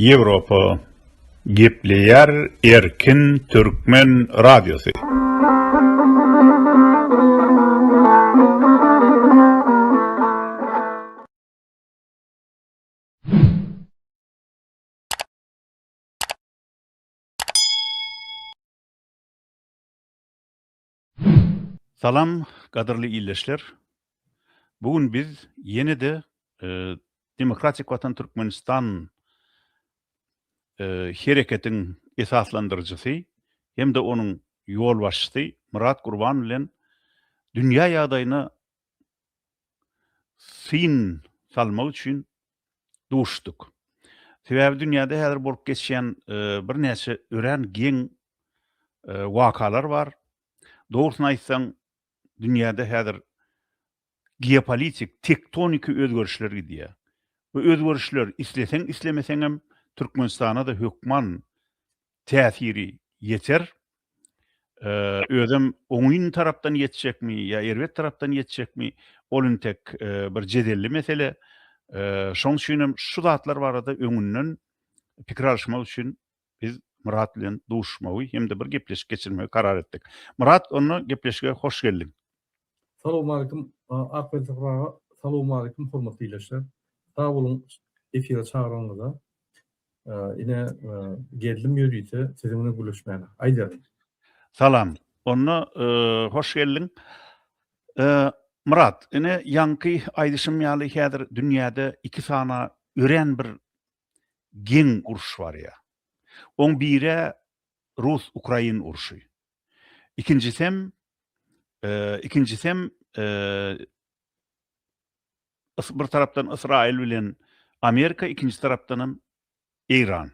Ýewropa. Gepleýär Erkin Türkmen Radiosy. Salam gadyrly ildeşler. Bu gün biz ýene-de Demokratik Watan Türkmenistan hereketiň esaslandyryjysy hem-de onuň ýolbaşçysy Myrat Gurban bilen dünýä ýagdaýyna syn salmak üçin duşuşdyk. Sebäbi dünýäde häzir bolup geçýän birnäçe örän geň wakalar bar. Dogrusyny aýtsaň, dünýäde häzir geopolitik, tektoniki özgerişler gidýär. Bu özgerişler isleseň-islemeseňem Türkmenistana-da hökman täsiri ýeter. Özem oňyn tarapdan ýetjekmi ýa erbet tarapdan ýetjekmi, ol intek bir jedelli mesele. Şoň üçin hem şu zatlar barada öňünden pikir alyşmak üçin biz Myrat bilen duşuşmagy hem-de bir gepleşik geçirmegi karar etdik. Myrat, onda gepleşige hoş geldiň. Salowmalikim Akberdi Sapar aga, salowmalikim hormatly ildeşler. Sag boluň efire çagyranyňyza. Ine geldim ýörite siziň bilen gürleşmäne. Aýdýaryn. Salam. Onda hoş geldiň. Myrat, ine ýaňky aýdyşym ýaly häzir dünýäde iki sany örän bir geň uruş barýar. Oň biri rus-ukrain urşy. Ikinjisem ikinjisem bir tarapdan Ysraýyl bilen Amerika, ikinji tarapdanam Eýran.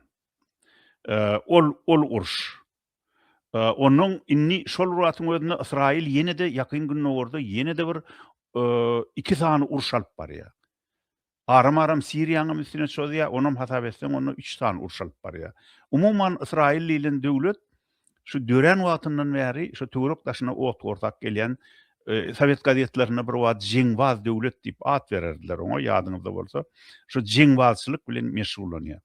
Ol ol uruş. Onnoň indi şol bir wagtyň özünde Ysraýyl ýene-de Ýakyn Gündogarda ýene-de bir iki sany uruş alyp barýar. Aram-aram Siriýaňam üstüne çozýar, onam hasap etseň onda üç sany uruş alyp barýar. Umuman Ysraýyl diýlen döwlet şu dörän wagtyndan bäri şu töwerek daşyna ot gorsap gelýän sowet gazetlerinde bir wagt jeňbaz döwlet diýip at bererdiler oňa ýadyňyzda bolsa. Şu jeňbazçylyk bilen meşgullanýar.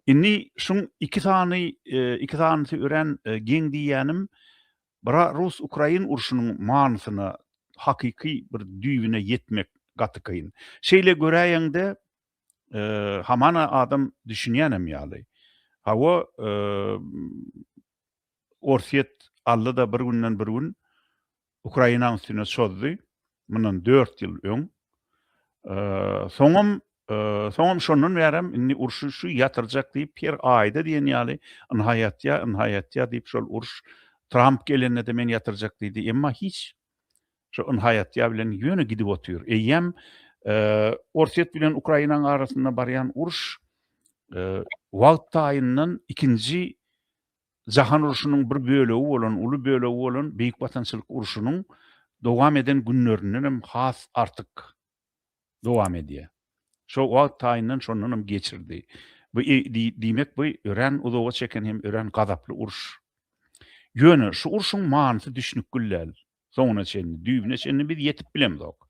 Indi şuň iki sany iki sanysy örän geň diýýänim Bira rus-ukrain urşunyň manysyna hakyky bir düýbüne ýetmek gaty kyn. Şeýle göräýeňde hamana adam düşünýänem ýaly. Hawa, Orsýet aldy-da bir günden bir gün Ukrainaň üstüne çozdy. Mundan dört ýyl öň. Soňam soňam şondan bärem indi urşy şu ýatyrjak diýip her aýda diýen ýaly ynha ýatýa, ynha ýatýa diýip şol uruş Tramp gelende-de men ýatyrjak diýdi. Emma hiç şo ynha ýatýa bilen ýöne gidip otyr. Eýýäm Orsýet bilen Ukrainaň arasynda barýan uruş wagt taýyndan ikinji Jahan urşunyň bir bölegi bolan, uly bölegi bolan Beýik Watançylyk urşunyň dowam eden günlerindenem has artyk dowam edýär. Şo wagt taýyndan şondanam geçirdi. Bu diýmek bu örän uzaga çeken hem örän gazaply uruş. Ýöne şu urşuň manysy düşnükgül däl. Soňuna çenli, düýbüne çenli biz ýetip bilemzok.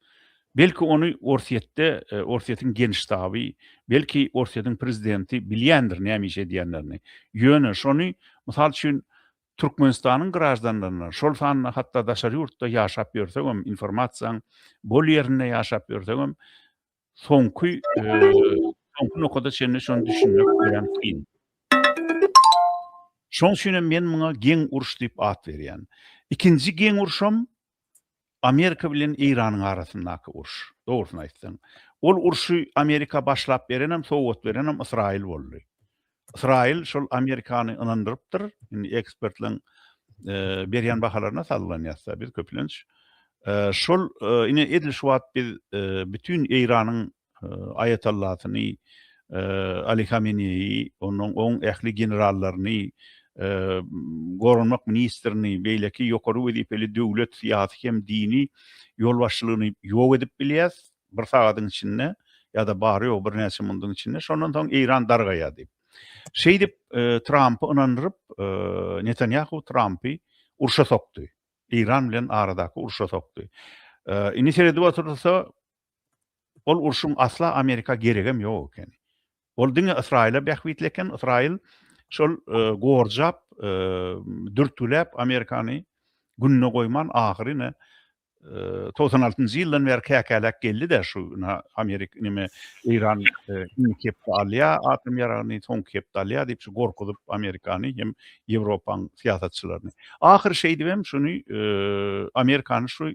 Belki ony Orsýetde, Orsýetiň Genştaby, belki Orsýetiň prezidenti bilýändir näme iş edýänlerini. Ýöne şony, mysal üçin, Türkmenistanyň graždanlaryna, şol sanda hatda daşary ýurtda ýaşap ýörsegem, informasiýaň bol ýerinde ýaşap ýörsegem, soňky soňky nokada çenli şony düşünmek örän kyn. Şoň üçin hem men muňa geň uruş diýip at berýän. Ikinji geň urşam Amerika bilen Eýranyň arasyndaky uruş, dogrusyny aýtsaň. Ol urşy Amerika başlap berenem, sowgat berenem Ysraýyl boldy. Ysraýyl şol Amerikany ynandyrypdyr. Indi ekspertleň berýän bahalaryna salgylanýas-da biz köplenç. Şol ine edil şu wagt biz bütin Eýranyň aýatallasyny Ali Hameneýi, ondan oň ähli generallaryny, goranmak ministrini, beýleki ýokary wezipeli döwlet, syýasy hem dini ýolbaşçylygyny ýok edip bilýäs bir sagadyň içinde ýa-da bary-ýogy birnäçe mundyň içinde. Şondan soň Eýran dargaýar diýip. Şeýdip Trampy ynandyryp, Netanýahu Trampy urşa sokdy. Eýran bilen aradaky urşa sokdy. Indi seredip oturylsa, Ol urşuň asla Amerika geregem ýok ekeni. Ol diňe Ysraýyla bähbitli eken, Ysraýyl şol gorjap, dürtgüläp Amerikany gününe goýman ahyry ine 96-njy ýyldan bäri käkäläp geldi-de şu ina Amerik neme Eýran indiki hepde alýa atom ýaragyny, soňky hepde alýa diýip şu gorkuzyp Amerikany hem Ýewropaň syýasatçylaryny. Ahyry şeýdibem şuny Amerikany şu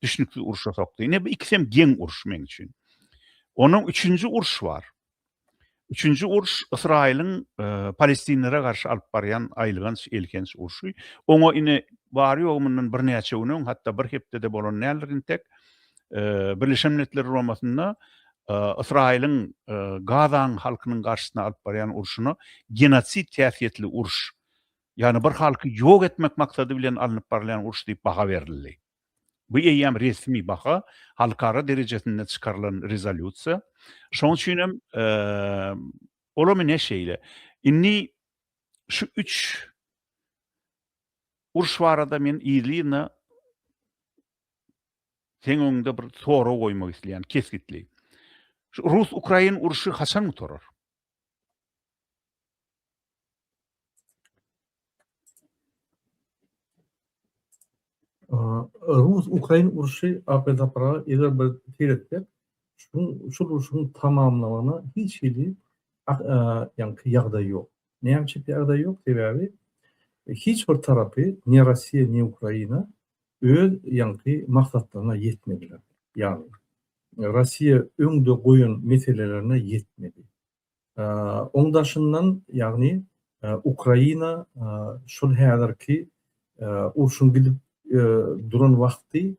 düşnüksiz urşa sokdy. Ine bu ikisem geň uruş meň üçin. Onuň üçünji uruş bar. Üçünji uruş Ysraýylyň palestinlere garşy alyp barýan aýylganç, elhenç urşy. Oňa ine bary-ýogy mundan birnäçe gün öň, hatda bir hepde-de bolan däldir intek, Birleşen Milletler Guramasynda Ysraýylyň Gazaň halkynyň garşysyna alyp barýan urşuna genosid häsiýetli uruş, ýagny bir halky ýok etmek maksady bilen alnyp barylýan uruş diýip baha berildi. Bu eýýäm resmi baha, halkara derejesinde çykarylan rezolýusiýa. Şonuň üçin hem olam ine şeýle. Indi şu üç uruş barada men yzly-yzyna seň öňüňde bir sorag goýmak isleýän, kesgitli. Şu rus-ukrain urşy haçan gutarar? Rus-ukrain urşy AP Sapara eger bir seretsek, şuň şul urşuň tamamlamagyna hiç hili ýaňky ýagdaý ýok. Näme üçin ýagdaý ýok? Sebäbi hiç bir tarapy ne Russiýa, ne Ukraina öz ýaňky maksatlaryna ýetmediler. Ýagny Russiýa öňde goýan meselelerine ýetmedi. Oň daşyndan, ýagny Ukraina şol häzirki urşuň gidip duran wagty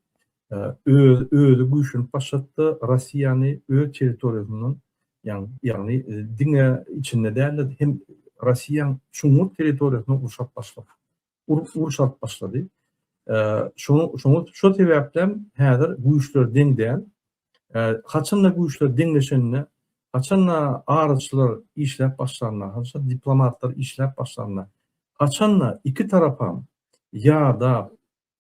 öz özi güýçlenip başlady-da, Russiýany öz territoriýasyndan, ýagny diňe içinde däl-de, hem Russiýanyň çuňňur territoriýasyna urşap başlady. Uruş alyp başlady. Şoňa şo sebäpden häzir güýçler deň däl. Haçanda güýçler deňleşende, haçanda araçylar işläp başlanda, haçanda diplomatlar işläp başlanda, haçanda iki tarapam ýadap,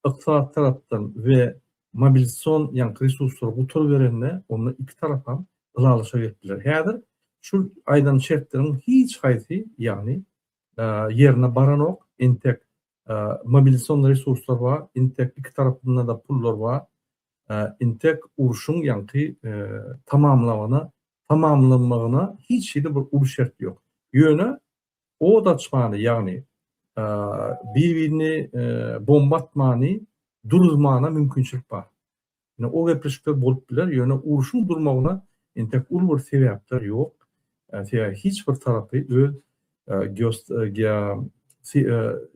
ykdysady tarapdan we mobilizasion ýaňky resurslary gutaryberende, onda iki tarapam ylalaşa gelip biler. Häzir şu aýdan şertleriň hiç haýsy, ýagny ýerine baranok, entek mobilizasion resurslar bar, entek iki tarapynda-da pullar bar, entek urşuň ýaňky tamamlamagyna, tamamlanmagyna hiç hili bir uly şert ýok. Ýöne od açmany, ýagny bir-birini bomba atmany duruzmana mümkinçilik bar. Ine, o gepleşikler bolup biler, ýöne urşuň durmagyna entek uly bir sebäpler ýok. Sebäbi hiç bir tarapy öz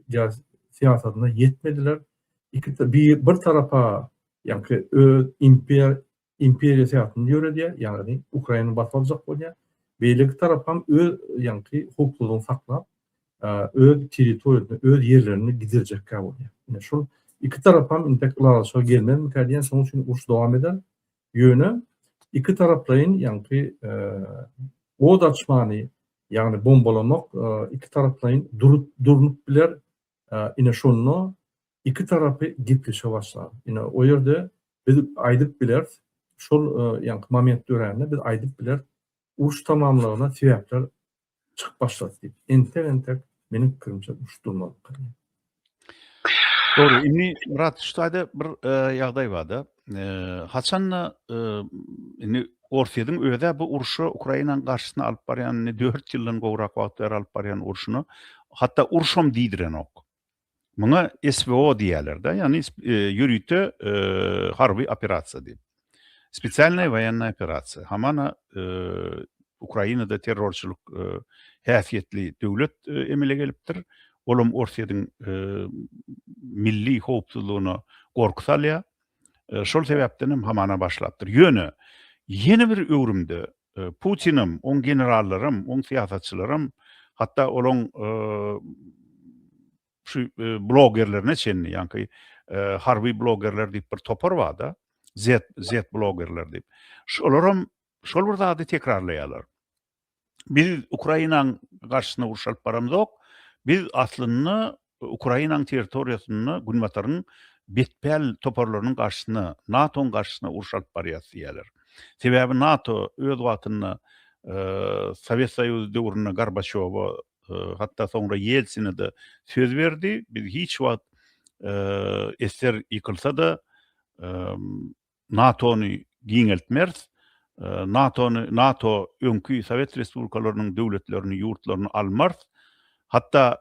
geosyýasatyna ýetmediler. Iki bir bir tarapa ýaňky öz imper imperiýa syýasatyny ýöredýär, ýagny Ukrainany basyp aljak bolýar. Beýleki tarapam öz ýaňky howpsuzlygyny saklap, öz territoriýasyny, öz ýerlerini gidirjekkä bolýar. Ine şol iki tarapam intek ylalaşyga gelmezmikä diýen, şonuň üçin uruş dowam eder. Ýöne iki taraplaýyn ýaňky od açmany, ýagny bombalamak iki taraplaýyn durup durnup biler. Ine şonda iki tarapy gepleşige başlar. Ine o ýerde biz aýdyp bileris, şol ýaňky moment dörände biz aýdyp bileris, uruş tamamlagyna sebäpler çykyp başlady diýip. Entek-entek meniň pikirimçe uruş durmaz. Dogry, indi Myrat şu taýda bir ýagdaý bar-da. Haçanda indi Orsýetiň öz-ä bu urşa Ukrainanyň garşysyna alyp barýan indi 4 ýyldan gowrak wagt bäri alyp barýan urşuna hatda urşam diýdirenok. Muňa SWO diýýärler-de, ýagny ýörite harby operasiýa diýip. Spesialnaýa woýennaýa operasiýa. Hamana Ukrainada terrorçylyk häsiýetli döwlet emele gelipdir. Olam Orsýetiň milli howpsuzlygyna gorky salýar. Şol sebäpden hem hamana başlapdyr. Ýöne ýene bir öwrümde Putinem, oň generallaram, oň syýasatçylaram, hatda olaň şu blogerlerine çenli, ýaňky harby blogerler diýip bir topar bar-da, Z, Z blogerler diýip. Şolaram şol bir zady tekrarlaýarlar. Biz Ukrainaň garşysyna uruş alyp baramzok. Biz aslynda Ukrainaň territoriýasynda Günbataryň betpäl toparlarynyň garşysyna, NATO-nyň garşysyna uruş alyp barýas diýýärler. Sebäbi NATO öz wagtynda. Sowet Soýuzy döwründe Gorbaçýowa, hatda soňra Ýeltsine-de söz berdi, biz hiç wagt SSR ýykylsa-da, NATO-ny giňeltmeris. NATO-ny, NATO öňki Sowet respublikalarynyň döwletlerini, ýurtlaryny almarys. Hatda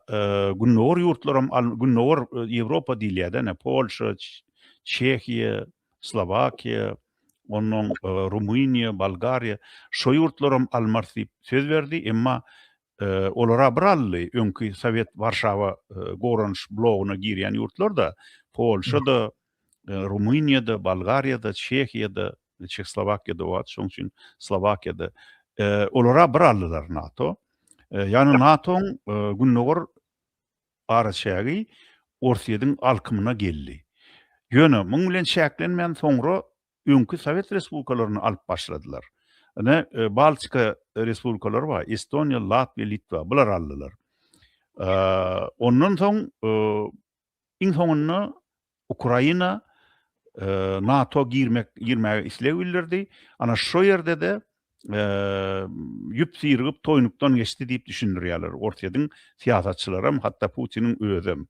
Gündogar ýurtlaram, Gündogar Ýewropa diýilýär-de, ine, Polşa, Çehiýa, Slowakiýa, onnoň Rumyniýa, Bolgariýa, şo ýurtlaram almarys diýip söz berdi. Emma olara bir aldy, öňki Sowet Warşawa goranyş blogyna girýän ýurtlar-da, Polşa-da, Rumyniýada, Bolgariýada, Çehiýada, Çehoslowakiýada o wagt, şonuň üçin Slowakiýada olara bir aldylar NATO. Ýagny NATO-nyň gündogar araçägi Orsýetiň alkymyna geldi. Ýöne muň bilen çäklenmän soňra öňki Sowet respublikalaryny alyp başladylar. Ine, Baltika respublikalary bar, Estoniýa, Latwiýa, Litwa, bular aldylar. Ondan soň Iň soňunda Ukraina NATO girmek girmäge isleg bildirdi. Ana şo ýerde-de ýüp syrygyp toýnukdan geçdi diýip düşündirýärler Orsýetiň syýasatçylaram, hatda Putiniň özem.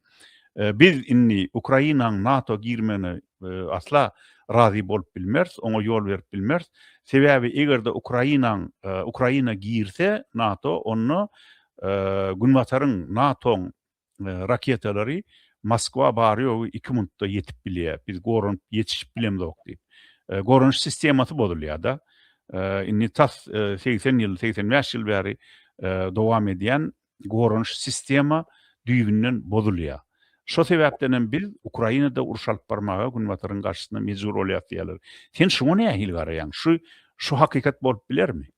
Biz indi Ukrainanyň NATO girmegine asla razy bolup bilmeris, oňa ýol berip bilmeris. Sebäbi eger-de Ukrainaň Ukraina girse NATO, onda Günbataryň, NATO-nyň raketalary Moskwa bary-ýogy iki minutda ýetip bilýär. Biz goranyp ýetişip bilemzok diýip. Goranyş sistemasy bozulýar-da. Indi tas 80 ýyl, 85 ýyl bäri dowam edýän goranyş sistema düýbünden bozulýar. Şo sebäpden hem biz Ukrainada uruş alyp barmaga Günbataryň garşysyna mejbur bolýarys diýýärler. Sen şuňa nähili garaýaň? Şu şu hakykat bolup bilermi?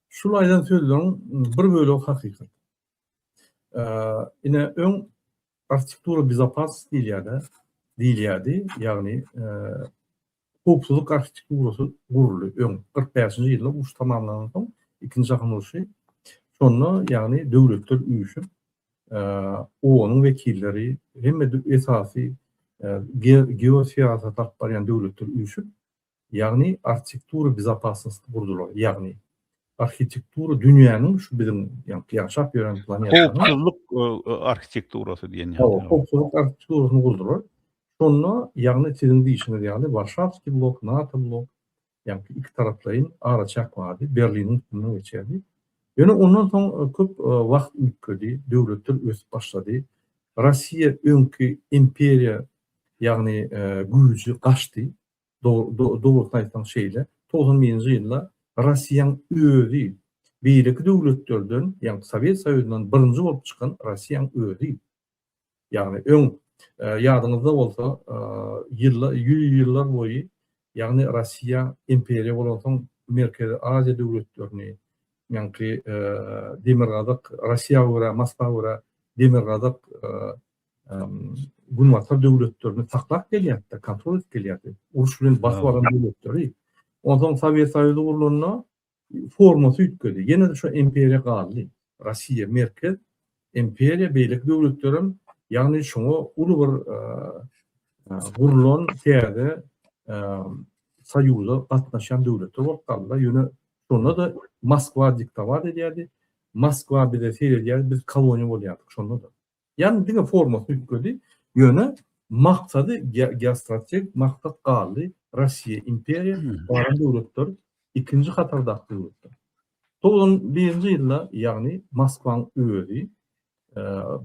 Şul aýdan sözleriň bir bölegi hakykat. Ine öň arhitektura bezopasnosti diýilýärdi, diýilýärdi, ýagny howpsuzlyk arhitekturasy guruldy öň 45-nji ýylda uruş tamamlanansoň soň ikinji jahan urşy şonda ýagny döwletler üýşüp OON-yň wekilleri hemme esasy geosyýasat alyp barýan döwletler üýşüp Ýagny arhitektura bezopasnosti gurdular. Ýagny arhitektura dünýäniň şu biziň ýaşap ýören planetamyzyň howpsuzlyk arhitekturasy diýen ýaly. Howpsuzlyk arhitekturasyny gurdular. Şonda ýagny siziň diýşiňiz ýaly Warşawskiý blok, NATO blok, ýagny iki taraplaýyn araçäk bardy, Berliniň üstünden geçýärdi. Ýöne ondan soň köp wagt üýtgedi, döwletler ösüp başlady. Russiýa öňki imperiýa, ýagny güýji gaçdy. Dogrusyny aýtsaň şeýle, 91-nji ýylda Russiýaň özi beýleki döwletlerden, ýagny Sowet Soýuzyndan birinji bolup çykan Russiýaň özi. Ýagny öň ýadyňyzda bolsa, ýyllar, ýüz ýyllar boýy, ýagny Russiýa imperiýa bolansoň Merkezi Aziýa döwletlerini, ýaňky Demirgazyk Russiýa görä, Moskwa görä Demirgazyk Günbatar döwletlerini saklap gelýärdi, kontrol edip gelýärdi. Uruş bilen basyp alan döwletleri. Onsoň Sowet Soýuzy gurlanda formasy üýtgedi. Ýene-de şo imperiýa galdy. Russiýa merkez imperiýa, beýleki döwletlerem ýagny şoňa uly bir gurlan täze soýuza gatnaşýan döwletler bolup galdylar. Ýöne şonda-da Moskwa diktowat edýärdi. Moskwa bize seredýärdi, biz koloniýa bolýardyk şonda-da. Ýagny diňe formasyny üýtgedi, ýöne maksady geostrategik maksat galdy, Russiýa imperiýa, galan döwletler ikinji hatardaky döwletler. 91-nji ýylda ýagny Moskwaň özi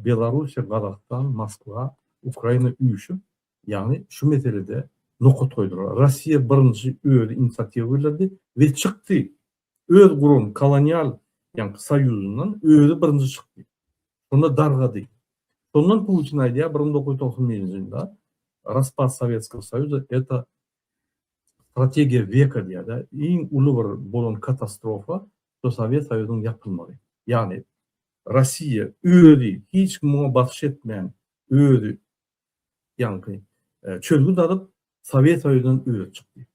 Belarussiýa, Gazagystan, Moskwa, Ukraina üýşüp, ýagny şu meselede nokat goýdular. Russiýa birinji özi inisiatiwa bildirdi we çykdy. Öz guran kolonial ýagny soýuzyndan özi birinji çykdy. Şonda dargady. Şondan Putin aýdýar, 1991-nji ýylda raspad Sowetskogo Soýuza это strategiýa weka diýýär-de, iň uly bir bolan katastrofa şu Sowet Soýuzynyň ýapylmagy. Ýagny Russiýa özi hiç kim muňa basyş etmän özi ýaňky çözgüt alyp Sowet Soýuzyndan özi çykdy.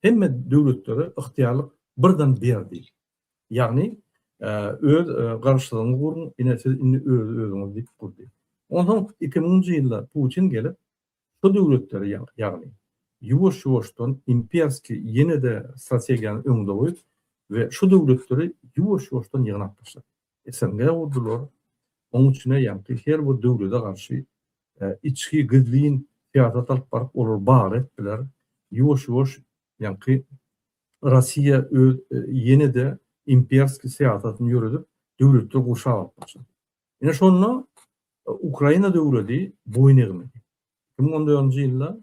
Hemme döwletlere ygtyýarlyk birden berdi. Ýagny öz garaşsyzlygyňyzy guruň, ine siz indi öz özüňiz diýip gurdy. Onsoň 2000-nji ýylda Putin gelip şu döwletleri ýagny ýuwaş-ýuwaşdan imperskiý ýene-de strategiýany öňde goýup. we şu döwletleri ýuwaş-ýuwaşdan ýygnap başlady. SNG gurdular. Onuň içine ýaňky her bir döwlete garşy içki gizlin syýasat alyp baryp olary bagly etdiler. Ýuwaş-ýuwaş ýaňky Russiýa öz ýene-de imperskiý syýasatyny ýöredip döwletleri gurşap alyp başlady. Ine şonda Ukraina döwleti boýun egmedi. 2014-nji ýylda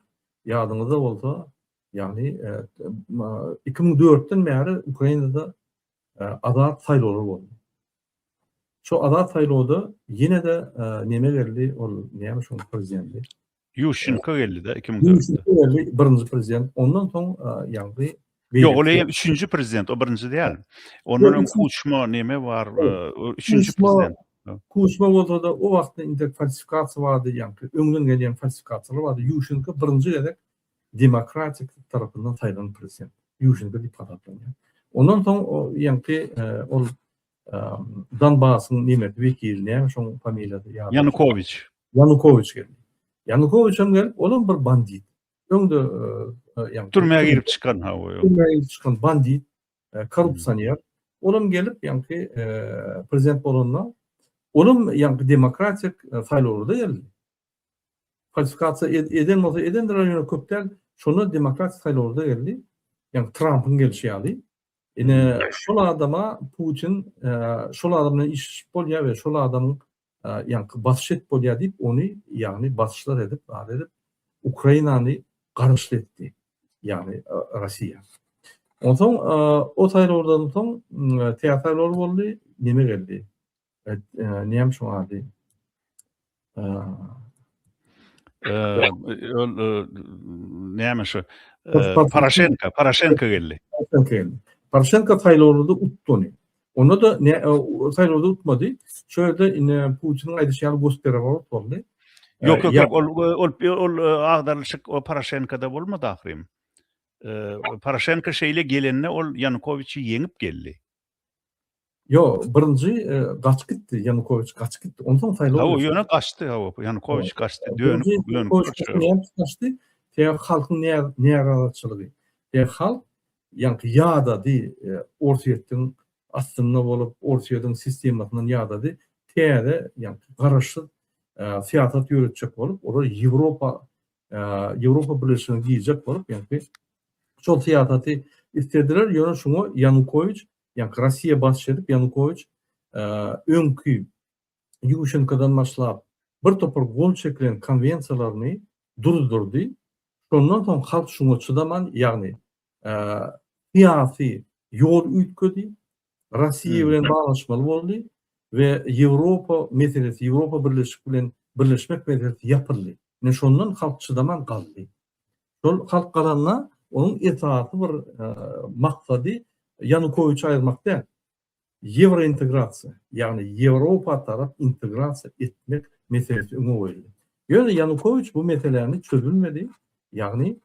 ýadyňyzda bolsa, ýagny 2004-den bäri Ukrainada azat saýlawlar boldy. Şo azat saýlawda ýene-de neme geldi, ol näme şoň prezidenti? Ýuşenko geldi-de 2004-de. Ýuşenko geldi, birinji prezident. Ondan soň ýagny Ýok, ol eýýäm üçünji prezident, o birinji däl. Ondan öň Kuçma neme bar, üçünji prezident. Kuçma bolsa-da o wagtda indi falsifikasiýa bardy, ýaňky öňden gelýän falsifikasiýalar bardy. Ýuşenko birinji gezek demokratik tarapyndan saýlanan prezident. Ýuşenko diýip hasaplanýar. Ondan soň ýaňky ol Donbasyň nemesi wekili näme şoň familiýasy ýadyma. Ýanukowiç. Ýanukowiç geldi. Ýanukowiç hem gelip, olam bir bandit. Öňde ýaňky Türmä girip çykan hawa. Türmä girip çykan bandit, korrupsioner. Olam gelip ýaňky prezident bolanda, olam ýaňky demokratik saýlawlarda geldi. Falsifikasiýa eden bolsa edendir, ýöne köp däl. Şonda demokratik saýlawlarda geldi. Ýaňky Trampyň gelşi ýaly. Ine şol adama Putin şol adam bilen işleşip bolýar we şol adamyň ýaňky basyş edip bolýar diýip ony ýagny basyşlar edip zat edip Ukrainany garaşly etdi. Ýagny Russiýa. Onsoň o saýlawlardan soň täze saýlawlar boldy, neme geldi? Näme şoň ady? Ol näme şu? Poroşenko, Poroşenko geldi. Poroşenko geldi. Poroşenko saýlawlarda utdy ony. Onda da ne saýlawda utmady. Şu ýerde ine Putiniň aýdyşy ýaly gospereworot boldy. Ýok, ýok, ýok, ol ol ol agdarylyşyk o Poroşenkoda bolmady ahyryn. Poroşenko şeýle gelende ol Ýanukowiçi ýeňip geldi. Ýok, birinji gaçyp gitdi, Ýanukowiç gaçyp gitdi. Onsoň saýlaw. Hawa, ýöne gaçdy, hawa, Ýanukowiç gaçdy, dönük, dönük. Näme üçin gaçdy? Sebäbi halkyň närazyçylygy. Sebäbi halk ýaňky ýadady, Orsýetiň astynda bolup, Orsýetiň sistemasyndan ýadady. Täze, ýaňky garaşsyz syýasat ýöretjek bolup, olar Ýewropa Ýewropa Birleşigine girjek bolup, ýaňky şol syýasaty islediler, ýöne şuňa Ýanukowiç, ýaňky Russiýa basyş edip, Ýanukowiç öňki Ýuşenkodan başlap bir topar gol çekilen konwensiýalaryny duzdurdy. Şondan soň halk şuňa çydaman, ýagny syýasy ýol üýtgedi, Russiýa bilen baglanyşmaly boldy we Ýewropa meselesi, Ýewropa Birleşik bilen birleşmek meselesi ýapyldy. Ine şondan halk çydaman galdy. Şol halk galanda onuň esasy bir maksady Ýanukowiçi aýyrmak däl. Ýewrointegrasiýa, ýagny Ýewropa tarap integrasiýa etmek meselesi öňe goýuldy. Ýöne Ýanukowiç bu meseläni çözülmedi, ýagny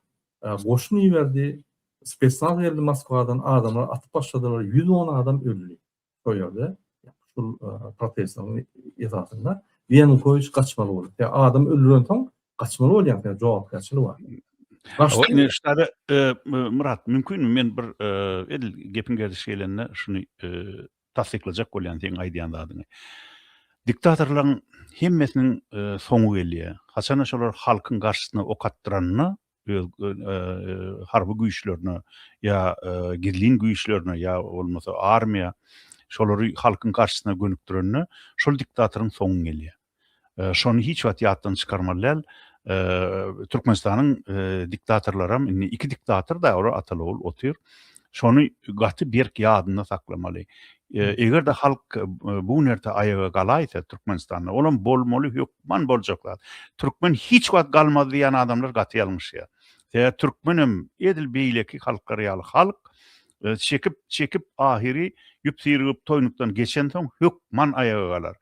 goşun iberdi, spesnaz geldi Moskwadan, adamlary atyp başladylar, 110 adam öldi şo ýerde, şul protestleriň esasynda. Ýanukowiç gaçmaly boldy. Ýa adam öldürensoň gaçmaly bolýaň sen, jogapkärçilik bar. Gaçdy. Ştada Myrat, mümkinmi men bir edil gepiň gerdişi gelende şuny tassyklajak bolýan seň aýdýan zadyňy. Diktatorlaryň hemmesiniň soňy gelýär. Haçanda şolar halkyň garşysyna ok atdyranda öz harby güýçlerine ýa gizlin güýçlerine ýa bolmasa armiýa şolary halkyň garşysyna gönükdirende şol diktatoryň soňy gelýär. Şony hiç wagt ýatdan çykarmaly däl. Türkmenistanyň diktatorlaram indi iki diktator da olar ataly-ogul otyr. Şony gaty berk ýadynda saklamaly. Eger-de halk bu gün erte aýaga galaýsa Türkmenistanda, olam bolmaly, hökman boljak zat. Türkmen hiç wagt galmaz diýýän adamlar gaty ýalňyşýar. Sebäbi türkmenem edil beýleki halklar ýaly halk, çekip, çekip ahyry ýüp syrygyp toýnukdan geçensoň hökman aýaga galar.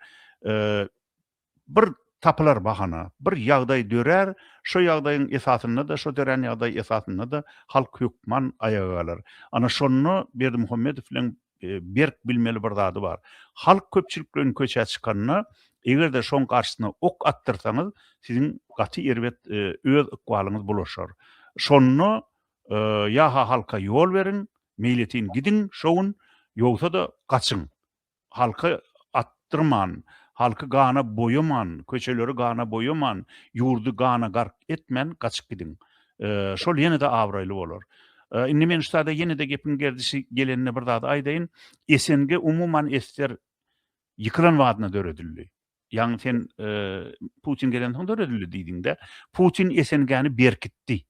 Bir tapylar bahana, bir ýagdaý dörär, şo ýagdaýyň esasynda-da, şo dörän ýagdaý esasynda-da halk hökman aýaga galar. Ana şonda Berdimuhamedow bilen berk bilmeli bir zady bar. Halk köpçülikleýin köçä çykanda, eger-de şoň garşysyna ok atdyrsaňyz, siziň gaty erbet öz ykbalyňyz bulaşar. Şonda Ýa-ha halka ýol beriň, meýletin gidiň şo gün. Ýogsa-da gaçyň. Halky atdyrman, halky gana boýaman, köçeleri gana boýaman, ýurdy gana gark etmän gaçyp gidiň. Şol ýene-de abraýly bolar. Indi men şu taýda ýene-de gepiň gerdişi gelenine bir zady aýdaýyn. SNG umuman ssr ýykylan badyna döredildi. Ýagny sen Putin gelensoň döredildi diýdiň-de. Putin SNG-ni berkitdi.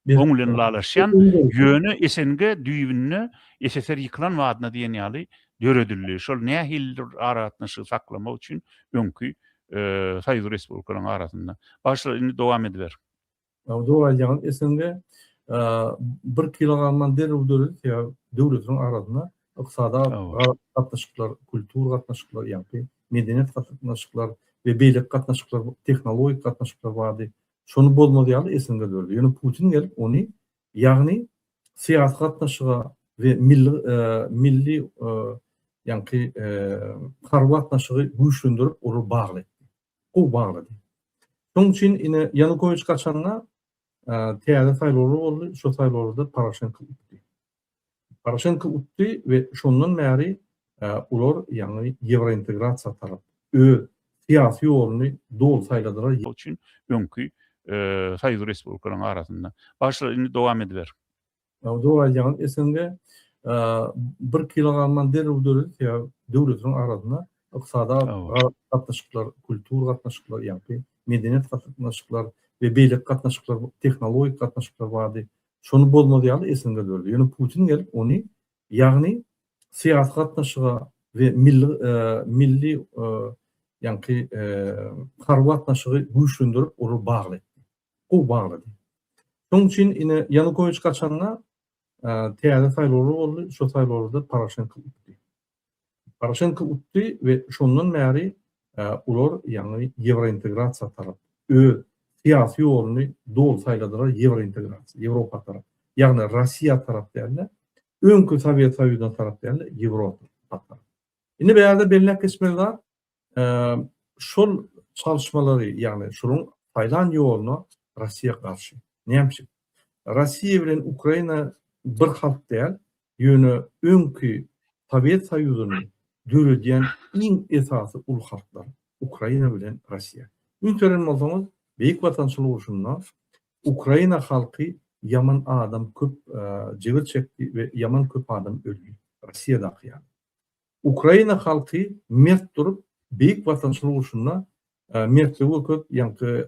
Oň bilen ylalaşýan, ýöne SNG düýbünde SSR ýykylan badyna diýen ýaly döredildi. Şol nähilidir aragatnaşygy saklamak üçin öňki soýuz respublikalaryň arasynda. Bagyşla, indi dowam ediber. Dogry aýdýaňyz, SNG bir kilogramdan derrew döredi, sebäbi döwletleriň arasynda ykdysady gatnaşyklar, kultur gatnaşyklar, ýagny medeniýet gatnaşyklar we beýleki gatnaşyklar, tehnologik gatnaşyklar bardy. Şony bozmaz ýaly SNG döredi. Ýöne Putin gelip ony, ýagny syýasy gatnaşyga we milli milli ýaňky harby gatnaşygy güýçlendirip olary bagly etdi. Gowy baglady. Şonuň üçin ine Ýanukowiç gaçanda täze saýlawlar boldy. Şo saýlawlarda Poroşenko utdy. Poroşenko utdy we şondan bäri olar ýaňy ýewrointegrasiýa tarap öz syýasy ýoluny doly saýladylar. Üçin öňki soýuz respublikalaryň arasynda. Bagyşla indi dowam ediber. Dogry aýdýaňyz SNG bir kilogramdan derrew döredi sebäbi döwletleriň arasynda ykdysady gatnaşyklar, kultur gatnaşyklar, ýagny medeniýet gatnaşyklar we beýleki gatnaşyklar, tehnologik gatnaşyklar bardy. Şony bozmaz ýaly SNG döredi. Ýöne Putin gelip ony, ýagny syýasy gatnaşyga we milli milli ýaňky harby gatnaşygy güýçlendirip olary bagly etdi. Gowy baglady. Şonuň üçin ine Ýanukowiç gaçanda täze saýlawlar boldy. Şo saýlawlarda Poroşenko utdy. Poroşenko utdy we şondan bäri olar ýagny ýewrointegrasiýa tarap öz syýasy ýoluny doly saýladylar ýewrointegrasiýa, Ýewropa tarap. Ýagny Russiýa tarap däl-de, öňki Sowet Soýuzyna tarap däl-de, Ýewropa tarap. Indi bu ýerde belläp geçmeli zat, şol çalyşmalary, ýagny şolaryň saýlan ýoluna Russiýa garşy. Näme üçin? Russiýa bilen Ukraina bir halk däl, Ýöne öňki Sowet Soýuzyny döredýän iň esasy uly halklar, Ukraina bilen Russiýa. Üns beren bolsaňyz, Beýik Watançylyk urşunda Ukraina halky ýaman adam köp jebir çekdi we ýaman köp adam öldi, Russiýadaky ýaly. Ukraina halky mert durup, Beýik Watançylyk urşunda mertligi görkezip, ýaňky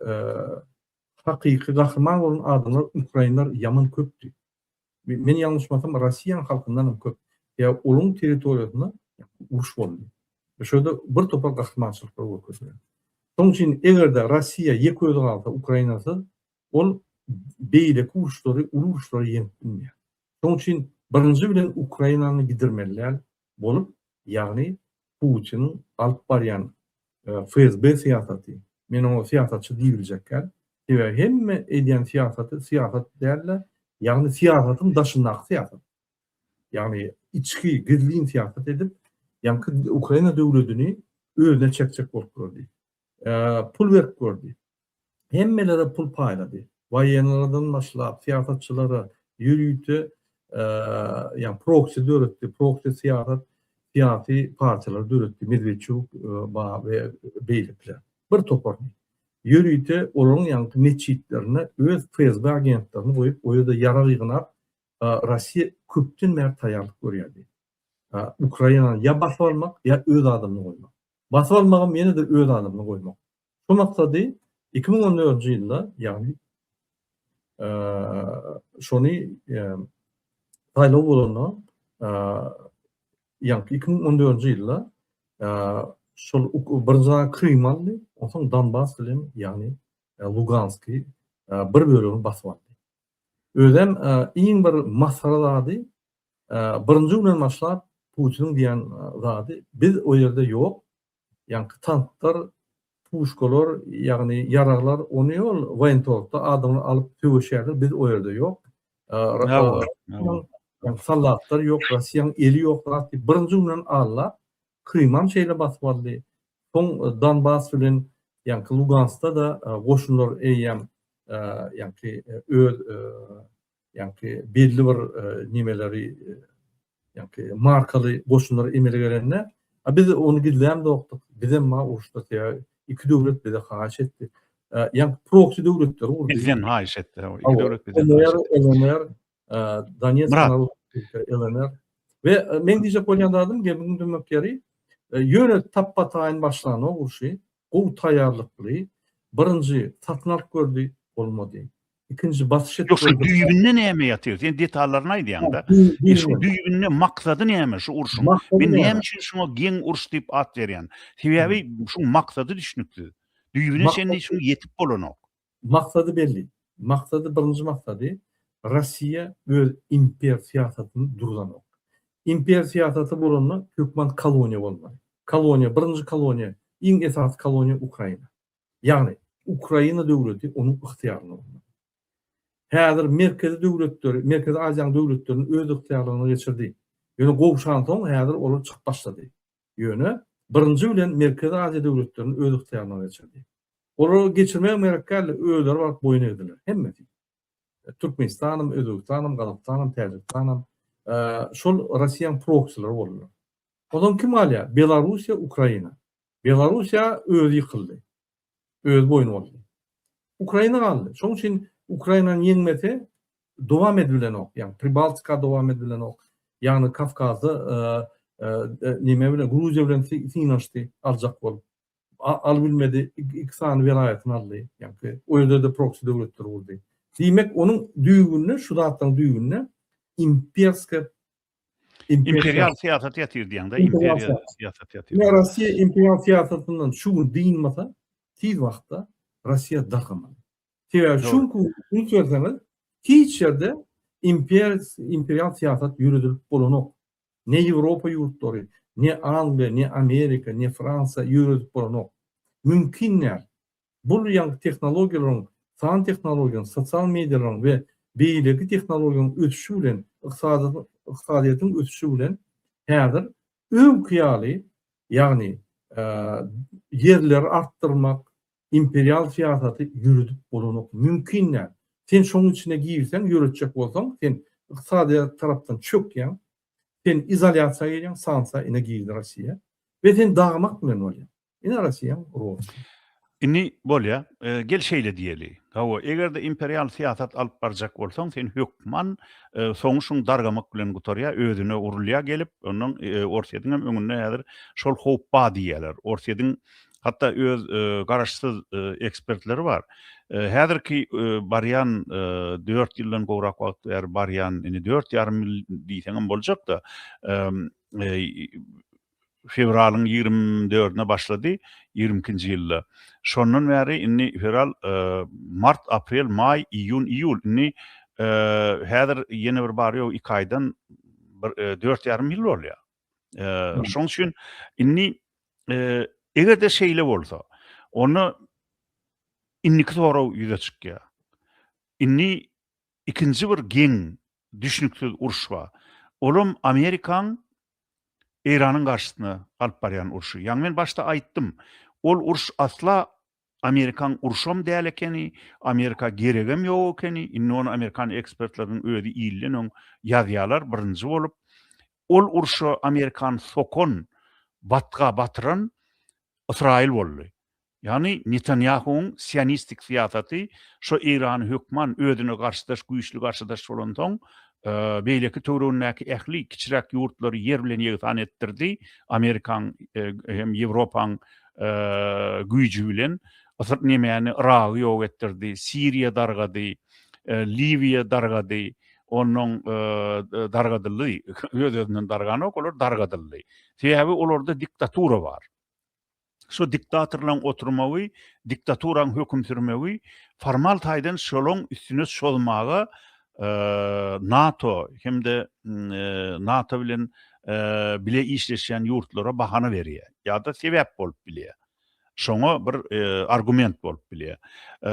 hakyky gahryman bolan adamlar ukrainler ýaman köpdi. Men ýalňyşmasam Rossiýanyň halkyndan hem köp. Ýa olaryň territoriýasynda uruş boldy. We şo ýerde bir topar gahrymançylyklar görkezildi. Şonuň üçin eger-de Rossiýa ýeke özi galsa Ukrainasyz ol beýleki uruşlary, uly uruşlary ýeňip bilmeýär. Şonuň üçin birinji bilen Ukrainany gidirmeli däl bolup, ýagny Putiniň alyp barýan FSB syýasaty, men oňa syýasatçy diýibiljek däl, sebäbi hemme edýän syýasaty syýasat däl-de, ýagny syýasatyň daşyndaky syýasat. Ýagny içki, gizlin syýasat edip, ýaňky Ukraina döwledini özüne çekjek bolup gördi. Pul berip gördi. Hemmelere pul paýlady. Waýenlardan başlap, syýasatçylara ýörite ýagny proksi döretdi, proksi syýasat, syýasy partiýalary döretdi, Medwedçuk we beýlekiler. Bir toparyny. Ýörite olaryň ýaňky metjitlerine öz FSB agentlerini goýup, o ýerde ýarag ýygnap, Russiýa köpden bäri taýýarlyk görýärdi. Ukrainany ýa basyp almak, ýa öz adamyny goýmak. Basyp almagam ýene-de öz adamyny goýmak. Şu maksady 2014-nji ýylda, ýagny şony saýlaw bolanda, ýagny 2014-nji ýylda şol birinji Krym aldy, onsoň Donbas bilen, ýagny Luganski bir bölegini basyp aldy. Özem iň bir masgara zady, birinji günden başlap Putiniň diýen zady, biz o ýerde ýok, Ýaňky tanklar, puşkalar, ýagny ýaraglar ony ol woýentorgda adamlar alyp söweşýärler, biz o ýerde ýok. Ýagny soldatlar ýok, Russiýanyň eli ýok zat diýip birinji günden aldap, Krymam şeýle basyp aldy. Soň Donbas bilen ýaňky Luganskda-da goşunlar eýýäm ýaňky öz ýaňky belli bir nimeleri. Ýagny markaly goşunlar emele gelende, a biz ony gizlämzokdyk. Bizem bar uruşda sebäbi iki döwlet bize haýyş etdi. Ýagny proksi döwletleri gurdy. Bizden haýyş etdi. Iki döwlet bizden haýyş etdi. LNR, Donetsk Narod LNR. We meň diýjek bolýan zadym gepiň dümek ýeri, ýöne tapba-taýyn başlanok urşy. Gowy taýýarlykly. Birinji satyn alyp gördi, bolmady. Ikinji basyş edip Ýok, şu düýbünde näme ýatyr? Sen detallaryny aýdýaň-da. E, şu düýbünde maksady näme şu urşuň? Men näme üçin şuňa geň uruş diýip at berýän? Sebäbi şuň maksady düşnüksiz. Düýbüne çenli şuň ýetip bolanok. Maksady belli. Maksady birinji maksady Russiýa öz imper syýasatyny durzanok. Imper syýasaty bolanda hökman koloniýa bolmaly. Koloniýa, birinji koloniýa, iň esasy koloniýa Ukraina. Ýagny, Ukraina döwleti onuň ygtyýarynda bolmaly. Häzir merkezi döwletleri, Merkezi Aziýanyň döwletlerini öz ygtyýarlygyna geçirdi. Ýöne gowşansoň häzir olar çykyp başlady. Ýöne birinji bilen Merkezi Aziýa döwletlerini öz ygtyýaryna geçirdi. Olara geçirmegem gerek däldi, özleri baryp boýun egdiler, hemmesi. Türkmenistanam, Özbegistanam, Gazagystanam, Täjigistanam şol Russiýanyň proksileri boldular. Onsoň kim galýar? Belarussiýa, Ukraina. Belarussiýa özi ýykyldy. Özi boýun boldy. Ukraina galdy. Şonuň üçin Ukrainany ýeňmese dowam edibilenok. Ýagny Pribaltika dowam edibilenok. Ýagny Kawkazda neme bilen Gruziýa bilen synanyşdy aljak bolup. Alybilmedi. Iki sany welaýatyny aldy. Ýagny o ýerde-de proksi döwletler gurdy. Diýmek, onuň düýbünde şu zatlaryň düýbünde imperskiýa Imperial syýasat ýatyr diýýäň-de, imperial syýasat ýatyr. Ýa Russiýa imperial syýasatyndan şu gün dynmasa, tiz wagtda Russiýa dargamaly. Sebäbi şu günki üns berseňiz, hiç ýerde imperial syýasat ýöredilip bolanok. Ne Ýewropa ýurtlary, ne Angliýa, ne Amerika, ne Fransiýa ýöredip bolanok. Mümkin däl. Bul ýaňky tehnologiýalaryň, san tehnologiýanyň, sosial medialaryň we beýleki tehnologiýalaryň ösüşi bilen, ykdysadyýetiň ösüşi bilen häzir öňki ýaly, ýagny ýerleri artdyrmak, imperial syýasaty ýöredip bolanok, mümkin däl. Sen şonuň içine girseň, ýöretjek bolsaň, sen ykdysadyýet tarapdan çökýäň, sen izolýasiýa girýäň, sanksiýa ine girdi Russiýa we sen dagamak bilen bolýaň. Ine Russiýaň rosy. Indi bolýa, gel şeýle diýeli. Hawa, eger-de imperial syýasat alyp barjak bolsaň, sen hökman soňy şuň dargamak bilen gutarýar, özüne urulýar gelip, ondan Orsýetiň hem öňünde häzir şol howp bar diýýärler. Orsýetiň hatda öz garaşsyz ekspertleri bar. Häzirki barýan dört ýyldan gowrak wagt bäri barýan, indi dört ýarym ýyl diýseňem boljak-da, fewralyň ýigrimi dördüne başlady, ýigrimi ikinji ýylda. Şondan bäri indi fewral, mart, aprel, maý, iýun, iýul. Indi häzir ýene bir bary-ýogy iki aýdan bir dört ýarym ýyl bolýar. Şonuň üçin indi eger-de şeýle bolsa, onda indiki sorag ýüze çykýar. Indi ikinji bir geň, düşnüksiz uruş bar. Olam Amerikaň Eýranyň garşysyna alyp barýan urşy. Ýaňy men başda aýtdym. Ol uruş asla Amerikaň urşam däl ekeni, Amerika geregem ýok ekeni. Indi ony amerikan ekspertleriniň özi ilden öň ýazýarlar birinji bolup. Ol urşa Amerikany sokan, batga batyran Ysraýyl boldy. Ýagny Netanýahuwyň sionistik syýasaty şo Eýrany hökman özüne garşydaş güýçli garşydaş bolansoň beýleki töweregindäki ähli kiçiräk ýurtlary ýer bilen ýegsan etdirdi Amerikaň hem Ýewropaň güýji bilen Ysyr nemäni Yragy ýok etdirdi Siriýa dargady Liwiýa dargady onnoň dargadyldy öz-özünden darganok olar dargadyldy sebäbi olarda diktatura bar. Şu diktatorlaryň oturmagy, diktaturaň höküm sürmegi formal taýdan şolaň üstüne çozmaga NATO hem-de NATO bilen bile işleşýän ýurtlara bahana berýär ýa-da sebäp bolup bilýär. Şoňa bir argument bolup bilýär.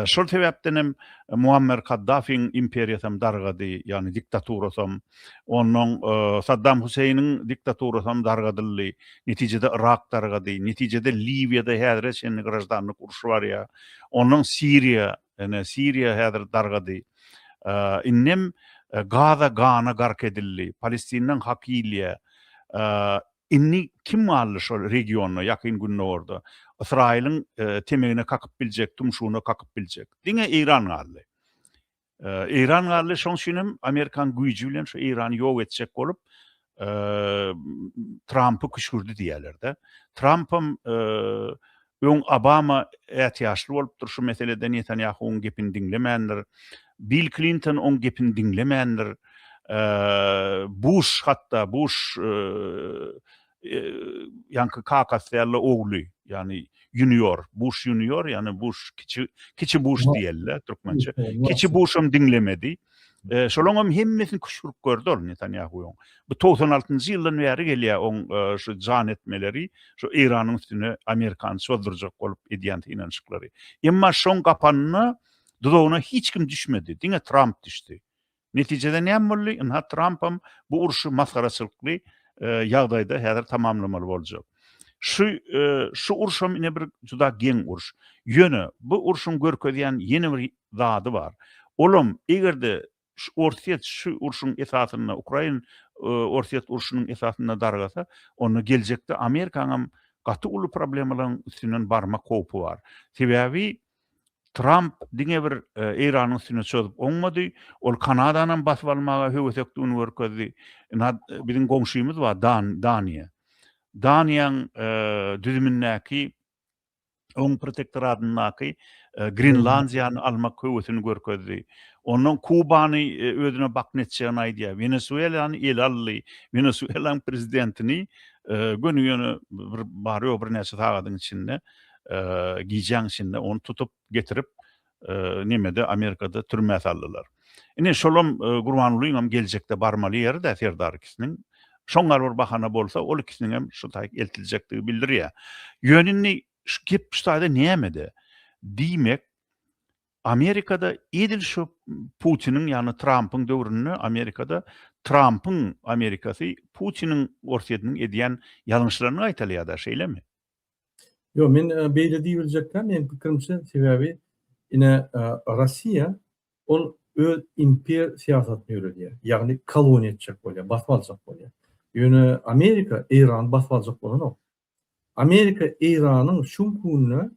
Şol sebäpden hem Muammer Kaddafiň imperiýasam dargady, ýagny diktaturasam. Onnoň Saddam Huseýniň diktaturasam dargadyldy. Netijede Yrak dargady. Netijede Liwiýada häzire çenli graždanlyk urşy barýar. Onnoň Siriýa, ine Siriýa häzir dargady. Indem. Gaza gana gark edildi. Palestinleň haky iýilýär. Indi kim galdy şol regionda, Ýakyn Gündogarda Ysraýylyň temegine kakyp biljek, tumşugyna kakyp biljek? Diňe Eýran galdy. Eýran galdy, şoň üçin hem Amerikan güýji bilen şu Eýrany ýok etjek bolup, Trampy küşgürdi diýýärler-de. Trampam öň Obama ätiýaçly bolupdyr şu meselede Netanýahuwyň gepini diňlemändir. Bill Klinton oň gepini diňlemändir. Buş hatda Buş ýaňky kakasy däl-de ogly, ýagny ýunior, Buş ýunior, ýagny Buş kiçi, kiçi Buş diýeli-de türkmençe. Kiçi Buşam diňlemedi. Şolaňam hemmesini küşgürip gördi ol Netanýahuwyň. Bu 96-njy ýyldan bäri gelýär oň şu jan etmeleri, şu Eýranyň üstüne Amerikany çozdurjak bolup edýän synanyşyklary. Emma şoň gapanyna, duzagyna hiç kim düşmedi, diňe Tramp düşdi. Netijede näme boldy? Ynha Trampam bu urşy masgaraçylykly ýagdaýda häzir tamamlamaly boljak. Şu şu urşam ine bir juda geň uruş. Ýöne bu urşuň görkezýän ýene bir zady bar. Olam eger-de şu Orsýet şu urşuň esasynda Ukrain Orsýet urşunyň esasynda dargasa, onda geljekde Amerikanyňam gaty uly problemalaryň üstünden barmak howpy bar. Sebäbi Tramp diňe bir Eýranyň üstüne çozup oňmady, ol Kanadanam basyp almaga höwesekdigini görkezdi. Ynha, biziň goňşymyz bar, Dan, Daniýa. Daniýaň düzümindäki, oň protektoratyndaky Grenlandiýany almak höwesini görkezdi. Ondan Kubany özüne bakna etjegini aýdýar. Wenesuelany ele aldy. Wenesuelanyň prezidentini göni ýöne bir bary-ýogy birnäçe sagadyň içinde gijäň içinde ony tutup getirip nemede Amerikada türmä saldylar. Ine şolam Gurbangulyňam geljekde barmaly ýeri-dä Serdar ikisiniň. Şoň gal bir bahana bolsa ol ikisiniňem şu taýyk eltiljekdigi bildirýär. Ýöne indi şu gep şu taýda nämede? Diýmek Amerikada edil şu Putiniň ýagny Trampyň döwründe Amerikada Trampyň Amerikasy Putiniň Orsýetiniň edýän ýalňyşlaryny gaýtalaýar-da şeýlemi? Ýok, men beýle diýibiljek däl, meniň pikirimçe, sebäbi ine Russiýa ol öz imper syýasatyny ýöredýär, ýagny koloniýa etjek bolýar, basyp aljak bolýar. Ýöne Amerika Eýrany basyp aljak bolanok. Amerika Eýranyň şu günde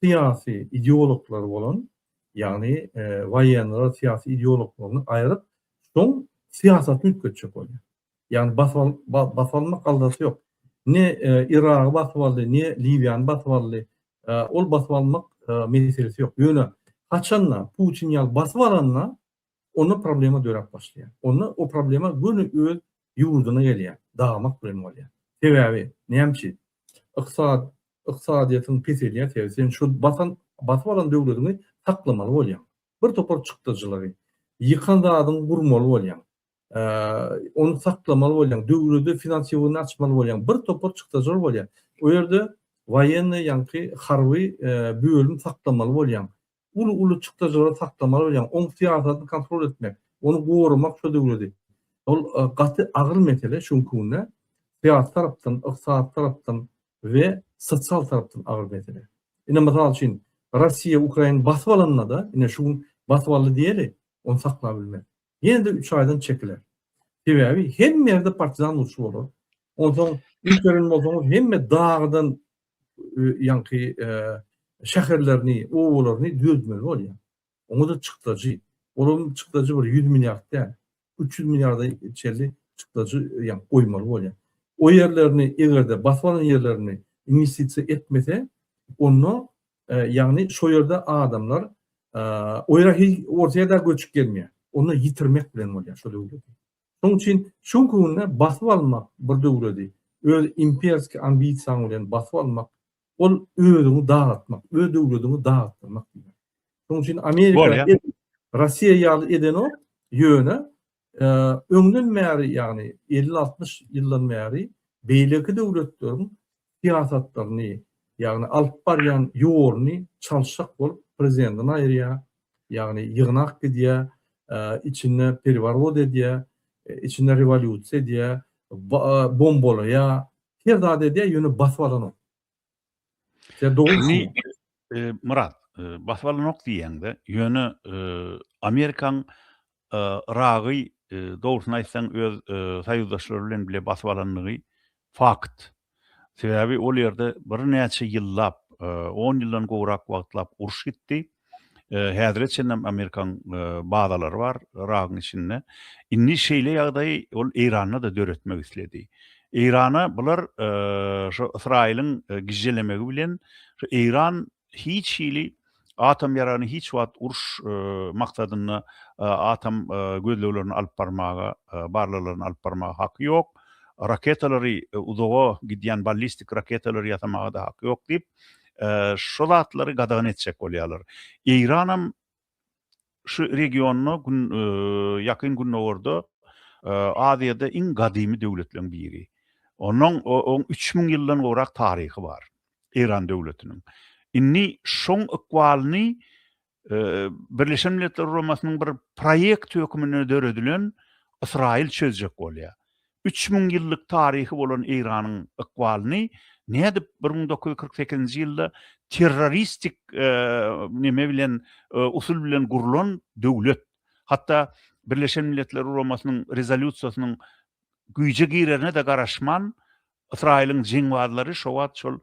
syýasy ideologlary bolan, ýagny woýennylar syýasy ideologlaryny aýryp, soň syýasatyny üýtgetjek bolýar. Ýagny basyp al, basyp almak aladasy ýok. Ne Yragy basyp aldy, ne Liwiýany basyp aldy. Ol basyp almak meselesi ýok. Ýöne haçanda Putin ýaly basyp alanda, onda problema döräp başlaýar. Onda o problema göni öz ýurduna gelýär, dagamak bilen bolýar. Sebäbi näme üçin? Ykdysady ykdysadyýetiň peselýär, sebäbi sen şu basan basyp alan döwletiňi saklamaly bolýaň. Bir topar çykdajylary, ýykan zadyňy gurmaly bolýaň. Ony saklamaly bolýaň, döwlede finansiýowany açmaly bolýaň, bir topar çykdajylar bolýar. O ýerde woýennyý ýaňky harby bölüm saklamaly bolýaň. Uly-uly çykdajylary saklamaly bolýaň. Oň syýasatyny kontrol etmek, ony goramak şo döwledi. Ol gaty agyr mesele şu günki günde. Syýasy tarapdan, ykdysady tarapdan we sosial tarapdan agyr mesele. Ine mysal üçin Russiýa Ukrainany basyp alanda-da, ine şu gün basyp aldy diýeli, ony saklap bilmez. Ýene-de üç aýdan çekiler. Sebäbi hemme ýerde partizan urşy bolar. Onsoň üns beren bolsaňyz hemme dagdan ýaňky şäherlerini, obalaryny düzeltmeli bolýar. Oňa-da çykdajy. Olam çykdajy bir 100 milliard däl. 300 milliarda çenli çykdajy ýaňky goýmaly bolýar. O ýerlerini eger-de basyp alan ýerlerini inwestisiýa etmese, onda Ýagny şo ýerde adamlar o ýere hiç Orsýet-ä göçüp gelmeýär. Onda ýitirmek bilen bolýar şo döwleti. Şonuň üçin şu günki günde basyp almak bir döwleti, öz imperskiý ambisiýaň bilen basyp almak, ol özüňi dagatmak, öz döwletiňi dagatdyrmak diýmek. Şonuň üçin Amerika Russiýa ýaly edenok, ýöne Öňden bäri, ýagny elli-altmyş ýyldan bäri beýleki döwletleriň syýasatlaryny, ýagny alyp barýan ýoluny çalyşjak bolup prezidentini aýyrýar, ýagny ýygnak gidýär, içinde pereworot edýär, içinde rewolýusiýa edýär, bombalaýar, her zat edýär, ýöne basyp alanok. Sen dogry. Myrat, basyp alanok diýýäň-de, ýöne Amerikaň Yragy. dogrusyny aýtsaň öz soýuzdaşlary bilen bile basyp alandygy fakt. Sebäbi ol ýerde birnäçe ýyllap, on ýyldan gowrak wagtlap uruş gitdi. Häzire çenlem Amerikaň bazalary bar Yragyň içinde. Indi şeýle ýagdaýy ol Eýranda-da döretmek isledi. Eýrana bular şo Ysraýylyň gižželemegi bilen şo Eýran hiç hili atom ýaragyny hiç wagt uruş maksadynda atom gözleglerini alyp barmaga, barlaglaryny alyp barmaga haky ýok. Raketalary uzaga gidýän ballistik raketalary ýasamaga-da haky ýok diýip, şo zatlary gadagan etjek bolýarlar. Eýranam şu regionda, gün Ýakyn Gündogarda, Aziýada iň gadymy döwletleriň biri. Onuň oň 3000 ýyldan gowrak taryhy bar. Eýran döwletiniň. Indi şoň ykbalyny Birleşen Milletler Guramasynyň bir proýekt hökmünde döredilen Ysraýyl çözjek bolýar. 3000 ýyllyk taryhy bolan Eýranyň ykbalyny nädip 1948-nji ýylda terroristik neme bilen usul bilen gurlan döwlet, hatda Birleşen Milletler Guramasynyň rezolýusiýasynyň güýje girerine-de garaşman Ysraýylyň jeňbazlary şo wagt şol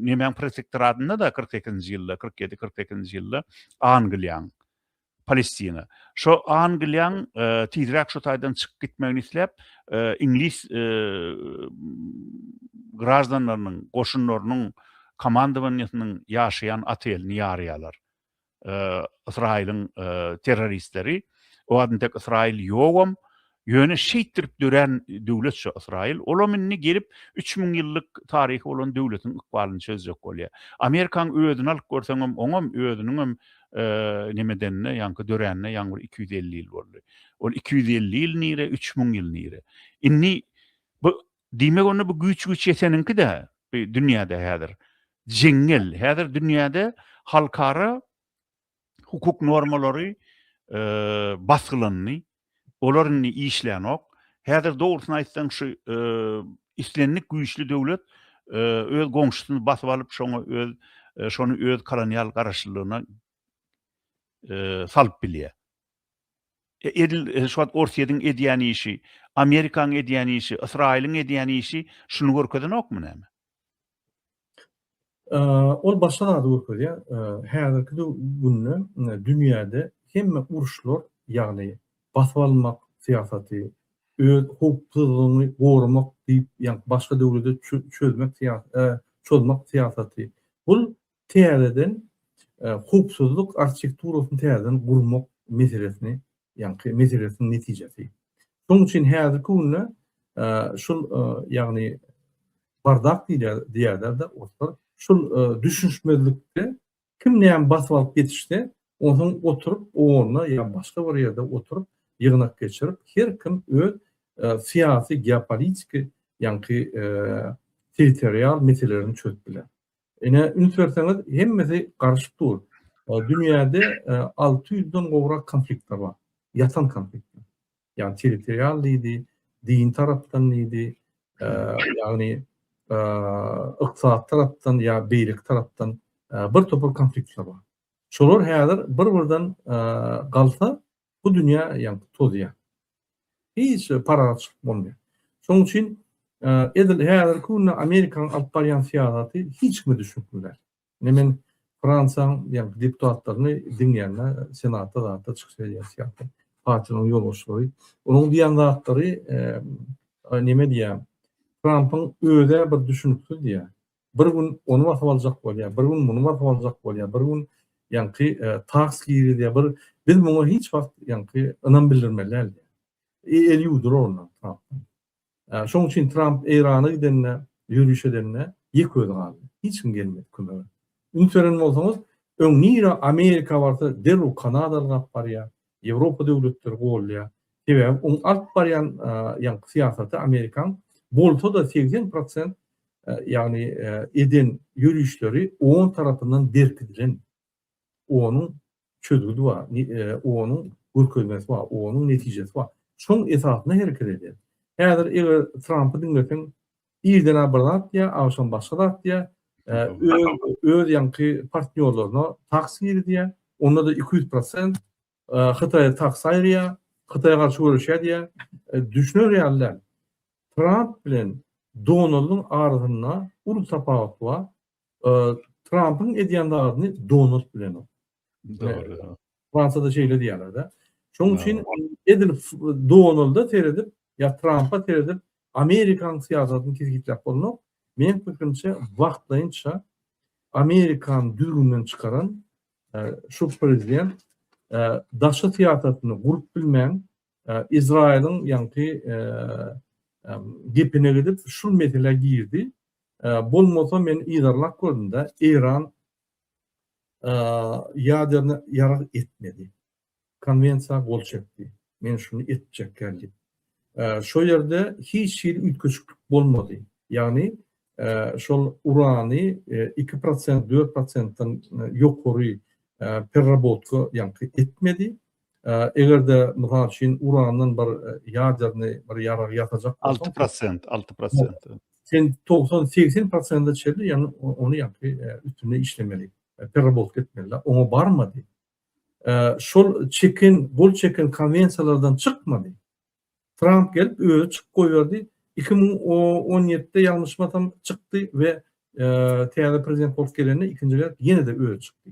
nemäň protektoratynda-da 48-nji ýylda, 47, 48-nji ýylda Angliýaň Palestina. Şo Angliýaň tizräk şo taýdan çykyp gitmegini isläp, iňlis graždanlarynyň, goşunlarynyň komandowaniýasynyň ýaşaýan otelini ýarýarlar. Ysraýylyň terroristleri. O wagt entek Ysraýyl ýogam. Ýöne şeýtdirip dörän döwlet şo Ysraýyl. Olam indi gelip 3000 ýyllyk taryhy bolan döwletiň ykbalyny çözjek bolýar. Amerikaň özüni alyp görseňem, oňam özüniňem nemedenine, ýaňky döränine ýaňy bir 250 ýyl boldy. Ol 250 ýyl nire, 3000 ýyl nire. Indi bu diýmek onda bu güýç güýç ýeteniňki-dä bu dünýäde häzir. Jeňňel. Häzir dünýäde halkara hukuk normalary basgylandy. Olar indi işlänok. Häzir dogrusyny aýtsaň şu islendik güýçli döwlet öz goňşusyny basyp alyp şoňa öz şony öz kolonial garaşlylygyna salyp bilýär. Edil şu wagt Orsýetiň edýän işi, Amerikanyň edýän işi, Ysraýylyň edýän işi şuny görkezenokmy näme? Ol başga zady görkezýär. Häzirki günde dünýäde hemme uruşlar, ýagny basyp almak syýasaty, öz howpsuzlygyňy goramak diýip, ýagny başga döwlete çözmek çozmak syýasaty, bul täzeden howpsuzlyk arhitekturasyny täzeden gurmak meselesini, ýagny meselesiniň netijesi. Şonuň üçin häzirki günde şul ýagny bardak diýýär diýýärler-de orslar. Şul düşünişmezlikde kim näme basyp alyp ýetişse, onsoň oturyp onda ýa başga bir ýerde oturyp ýygnak geçirip, her kim öz syýasy, geopolitiki ýaňky territorial meselelerini çözüp biler. Ine, üns berseňiz, hemmesi garyşyp dur. Dünýäde 600-den gowrak konfliktler bar. Ýatan konfliktler. Ýagny territorial diýdi, din tarapdan diýdi, ýagny ykdysady tarapdan ýa beýleki tarapdan bir topar konfliktler bar. Şolar häzir bir-birden galsa, bu dünýä ýagny tozýar. Hiç parahatçylyk bolmaýar. Şonuň üçin edil häzirki günde Amerikanyň alyp barýan syýasaty hiç kime düşnükli däl. Ine men Fransiýanyň ýagny deputatlaryny diňleýände, senatda zatda çykyş edýän syýasy partiýalaryň ýolbaşçylary, olaryň diýýän zatlary neme diýýär, Trampyň öz-ä bir düşüniksiz diýýär. Bir gün ony basyp aljak bolýar, bir gün muny basyp aljak bolýar, bir gün ýaňky taks girizýär, bir biz muňa hiç wagt ýaňky ynam bildirmeli däl diýýär. El ýuwdurar ondan Trampdan. Şonuň üçin Tramp Eýrana gidende, ýöriş edende ýeke özi galdy. Hiç kim gelmedi kömege. Üns beren bolsaňyz, öň nirä Amerika barsa derrew Kanada ylgap barýar, Ýewropa döwletleri goldaýar. Sebäbi oň alyp barýan ýaňky syýasaty Amerikaň bolsa-da 80 prosent ýagny eden ýörişleri oň tarapyndan berkidilen. Onuň çözgüdi bar, onuň görkezmesi bar, onuň netijesi bar. Şoň esasynda hereket edýär. Häzir eger Trampy diňleseň, irden-ä bir zat diýýär, agşam başga zat diýýär. Öz öz ýaňky partnýorlaryna taks girizýär. Onda-da 200 prosent Hytaýa taks aýyrýar. Hytaýa garşy göreşýär diýýär. Düşüner ýaly däl. Tramp bilen Donaldyň arasynda uly tapawut bar. Trampyň edýän zadyny Donald bilenok. Dogry. Fransiýada şeýle diýýärler-de. Şonuň üçin edil Donalda seredip ýa Trampa seredip Amerikanyň syýasatyny kesgitläp bolmaz. Meň pikirimçe wagtlaýynça Amerikany düzgünden çykaran şu prezident daşy syýasatyny gurup bilmän Izraýylyň ýaňky gepine gidip şul meselä girdi. Bolmasa men yzarlap gördüm-de Eýran ýaderni ýarag etmedi. Konwensiýa gol çekdi. Men şuny etjekgä diýip. Şo ýerde hiç hili üýtgeşiklik bolmady. Ýagny şol urany 2 prosent, 4 prosentden ýokary perrabotka ýaňky etmedi. Eger-de mysal üçin urandan bir ýaderni bir ýarag ýasajak bolsaň 6 prosent, 6 prosent. Sen 90-80 prosente çenli ýagny ony ýaňky üstünde işlemeli, perrabotka etmeli. Oňa barmady. Şol çeken, gol çeken konwensiýalardan çykmady. Tramp gelip özi çykyp goýberdi. 2017-de ýalňyşmasam çykdy we täze prezident bolup gelende ikinji gezek ýene-de özi çykdy.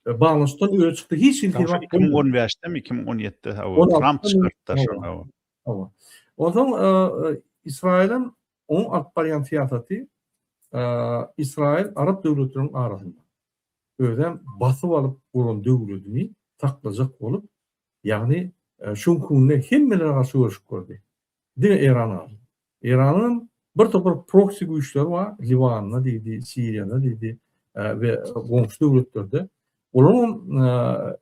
Baglanyşykdan özi çykdy. Hiç hili sebäp 2015-demi, 2017-de hawa Tramp çykartdy şony. Hawa. Onsoň Ysraýylyň oň alyp barýan syýasaty Ysraýyl arap döwletleriniň arasynda. Özem basyp alyp guran döwletini saklajak bolup, ýagny şu günde hemmelere garşy göreşip gördi. Diňe Eýran galdy. Eýranyň bir topar proksi güýçleri bar, Liwanda diýdi, Siriýada diýdi we goňşy döwletlerde. Olaryň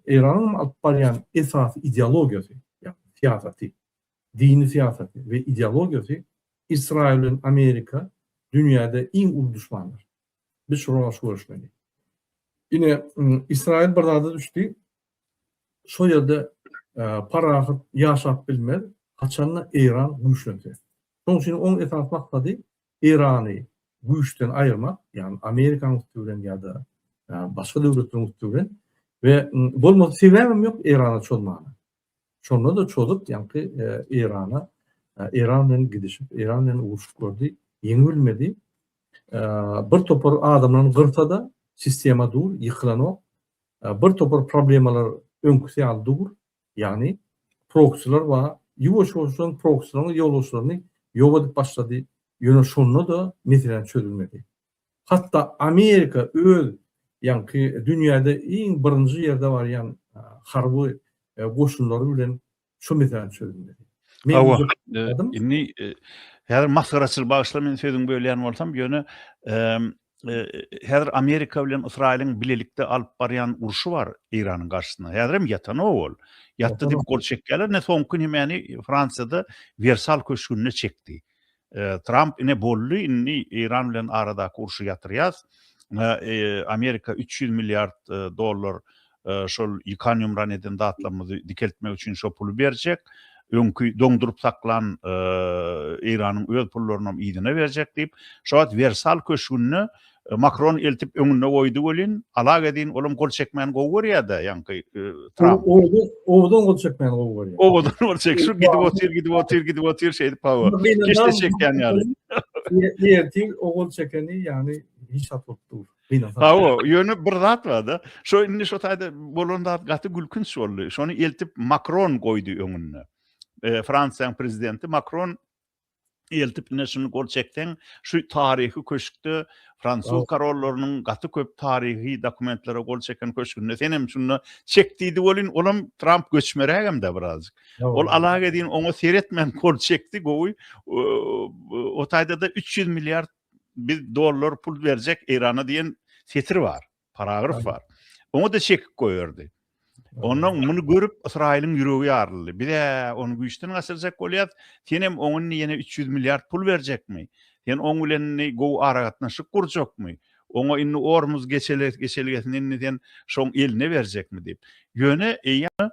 Eýranyň alyp barýan esasy ideologiýasy, ýagny syýasaty, dini syýasaty we ideologiýasy Ysraýyl bilen Amerika dünýäde iň uly duşmanlar. Biz şolara garşy göreşmeli. Ine, Ysraýyl bir zada düşdi. Şo ýerde parahat ýaşap bilmez, haçanda Eýran güýçlense. Şonuň üçin oň esasy maksady Eýrany güýçden aýyrmak, ýagny Amerikanyň üsti bilen ýa-da başga döwletleriň üsti bilen we bolmasa sebäbem ýok Eýrana çozmaga. Şonda-da çozup ýaňky Eýrana, Eýran bilen gidişip, Eýran bilen urşup gördi, ýeňibilmedi. Bir topar adamlaryny gyrsa-da sistema dur, ýykylanok. Bir topar problemalar öňküsi ýaly dur. Ýagny proksiler bar. Ýuwaş-ýuwaşdan proksileriň ýolbaşçylaryny ýok edip başlady. Ýöne şonda-da meseläni çözülmedi. Hatda Amerika öz ýaňky dünýäde iň birinji ýerde barýan harby goşunlary bilen şu meseläni çözülmedi. Hawa, indi häzir masgaraçyl bagyşla men sözüňi bölýän bolsam, ýöne häzir Amerika bilen Ysraýylyň bilelikde alyp barýan urşy bar Eýranyň garşysyna. Häzirem ýatanok ol. Ýatdy diýip gol çekýärler. Ine soňky nemäni Fransiýada Wersal köşgünde çekdi. Tramp ine boldy, indi Eýran bilen aradaky urşy ýatyrýas. Amerika 300 milliard dollar şol ýykan-ýumran eden zatlarymyzy dikeltmek üçin şo puly berjek. Öňki doňduryp saklan Eýranyň öz pullarynam yzyna berjek diýip, şo wagt Wersal köşgünde Makron eltip öňünde goýdy welin, alagedin olam gol çekmäni gowy görýär-dä, ýaňky Tramp. Owadan gol çekmäni gowy görýär. Owadan gol çek, şu gidip otyr, gidip otyr, gidip otyr şeýdip hawa. Keşde çekýän ýaly. Ertir o gol çekeni ýagny hiç zat bolup dur. Hawa, ýöne bir zat bar-da. Şo indi şo taýda bolan zat gaty gülkünç boldy. Şony eltip Makron goýdy öňünde. Fransiýanyň prezidenti Makron eltip ine şuny gol çekseň, şu taryhy köşkde fransuz korollarynyň gaty köp taryhy dokumentlere gol çeken köşgünde senem şunda çek diýdi welin, olam Tramp göçmerägem-de birazjyk. Ol alagedin oňa seretmän gol çekdi gowy. O taýda-da 300 milliard biz dollar pul berjek Eýrana diýen setir bar. Paragraf bar. Oňa-da çekip goýberdi. Ondan muny görüp Ysraýylyň ýüregi ýaryldy. Biz-ä ony güýçden gaçyrjak bolýas, senem oňa indi ýene 300 milliard pul berjekmi? Sen oň bilen indi gowy aragatnaşyk gurjakmy? Oňa indi Ormuz geçelgesini indi sen şoň eline berjekmi diýip. Ýöne eýýäm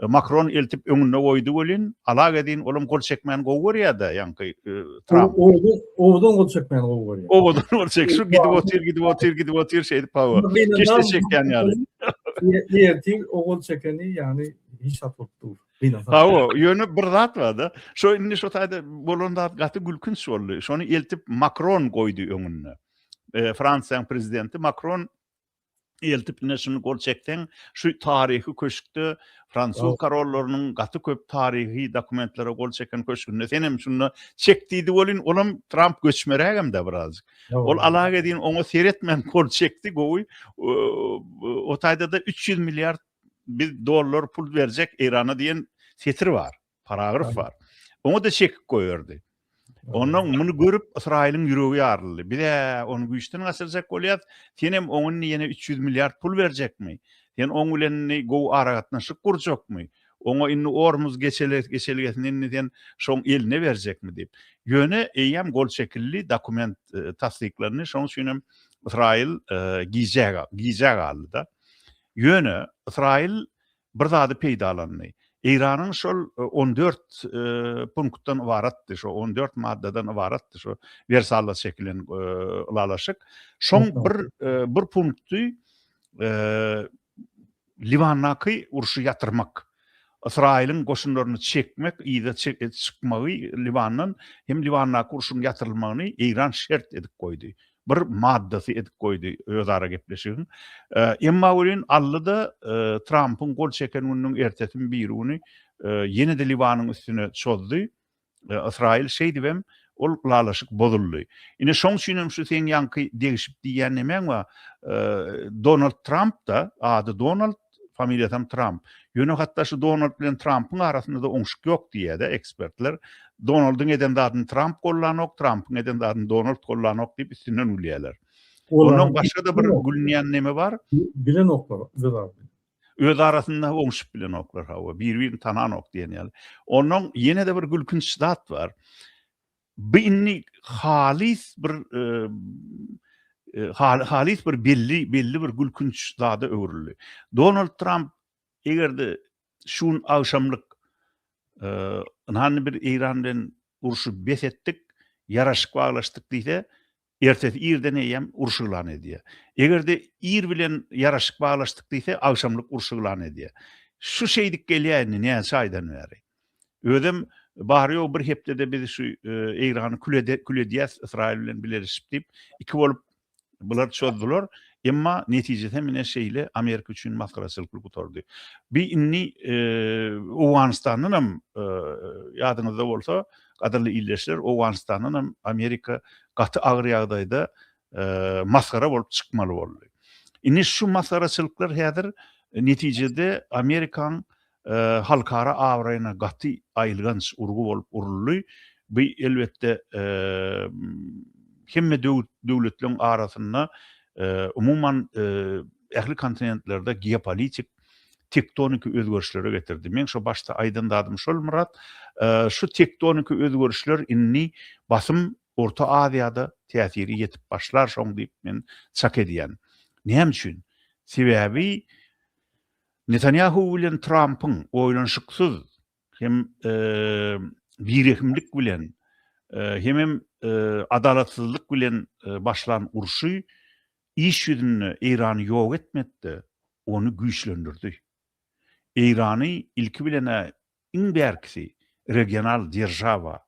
Makron eltip öňünde goýdy welin, alagedin olam gol çekmäni gowy görýär-dä, ýaňky Tramp. Owadan gol çekmäni gowy görýär. Owadan gol çek, şu gidip otyr, gidip otyr, gidip otyr şeýdip hawa. Keşde çekýän ýaly. Ertir o gol çekeni ýagny. hiç zat bolup dur. Gynansak. Hawa, ýöne bir zat bar-da. Şo indi şo taýda bolan zat gaty gülkünç boldy. Şony eltip Makron goýdy öňünde. Fransiýanyň prezidenti Makron eltip ine şuny gol çekseň, şu taryhy köşkde fransuz korollarynyň gaty köp taryhy dokumentlere gol çeken köşgünde senem şunda çek diýdi welin, olam Tramp göçmerägem-de birazjyk. Ol alagedin oňa seretmän gol çekdi gowy. O taýda-da 300 milliard biz dollar pul berjek Eýrana diýen setir bar. Paragraf bar. Oňa-da çekip goýberdi. Ondan muny görüp Ysraýylyň ýüregi ýaryldy. Biz-ä ony güýçden gaçyrjak bolýas, senem oňa indi ýene 300 milliard pul berjekmi? Sen oň bilen indi gowy aragatnaşyk gurjakmy? Oňa indi Ormuz geçelgesini indi sen şoň eline berjekmi diýip. Ýöne eýýäm gol çekildi, dokument tassyklandy. Şonuň üçin hem Ysraýyl gijä gijä galdy-da. Ýöne Ysraýyl bir zady peýdalandy. Eýranyň şol 14 punktdan ybaratdy, şo 14 maddadan ybaratdy şo Wersalda çekilen ylalaşyk. Şoň bir bir punkty Liwandaky urşy ýatyrmak, Ysraýylyň goşunlaryny çekmek, yza çykmagy Liwandan hem Liwandaky urşuň ýatyrylmagyny Eýran şert edip goýdy. Bir maddasy edip goýdy özara gepleşigiň. Emma welin aldy-da Trampyň gol çeken gününiň ertesimi birigüni ýene-de Liwanyň üstüne çozdy. Ysraýyl şeýdibem ol ylalaşyk bozuldy. Ine şoň üçin hem şu seň ýaňky degişip diýýän nemäň bar. Donald Tramp-da, ady Donald, familiýasam Tramp. Ýöne hatda şu Donald bilen Trampyň arasynda-da oňşuk ýok diýýär-de ekspertler. Donaldyň eden zadyny Tramp gollanok, Trampyň eden zadyny Donald gollanok diýip üstünden gülýärler. Ondan başga-da bir gülünýän neme bar. Bilenoklar öz arasynda. Öz arasynda oňşup bilenoklar hawa, bir-birini tananok diýen ýaly. Ondan ýene-de bir gülkünç zat bar. Bu indi halys bir halys bir belli belli bir gülkünç zada öwrüldi. Donald Tramp eger-de şu gün agşamlyk ynha bir Eýran bilen urşy bes etdik, ýaraşyk baglaşdyk diýse, ertesi irden eýýäm uruş yglan edýär. Eger-de ir bilen ýaraşyk baglaşdyk diýse, agşamlyk uruş yglan edýär. Şu şeýdip gelýär indi näçe aýdan bäri. Özem bary-ýogy bir hepdede biz şu Eýrany kül edýäs Ysraýyl bilen bileleşip diýip, iki bolup bular çozdular. Emma netijesem ine şeýle Amerika üçin masgaraçylykly gutardy. Bi indi Owganystandanam ýadyňyzda bolsa, gadyrly ildeşler, Owganystandanam Amerika gaty agyr ýagdaýda masgara bolup çykmaly boldy. Indi şu masgaraçylyklar häzir netijede Amerikaň halkara abraýyna gaty aýylganç urgy bolup uruldy. Bu elbetde hemme döwletleriň arasynda umuman ähli kontinentlerde geopolitik tektoniki özgerişlere getirdi. Meň şo başda aýdan zadym şol Myrat. Şu tektoniki özgerişler indi basym Orta Aziýada täsiri ýetip başlar şoň diýip men çak edýän. Näme üçin? Sebäbi Netanýahu bilen Trampyň oýlanyşyksyz hem birehimlik bilen hemem adalatsyzlyk bilen başlan urşy iş ýüzünde Eýrany ýok etmedi-de, ony güýçlendirdi. Eýrany ilki bilen-ä Iň bärkisi regional deržawa,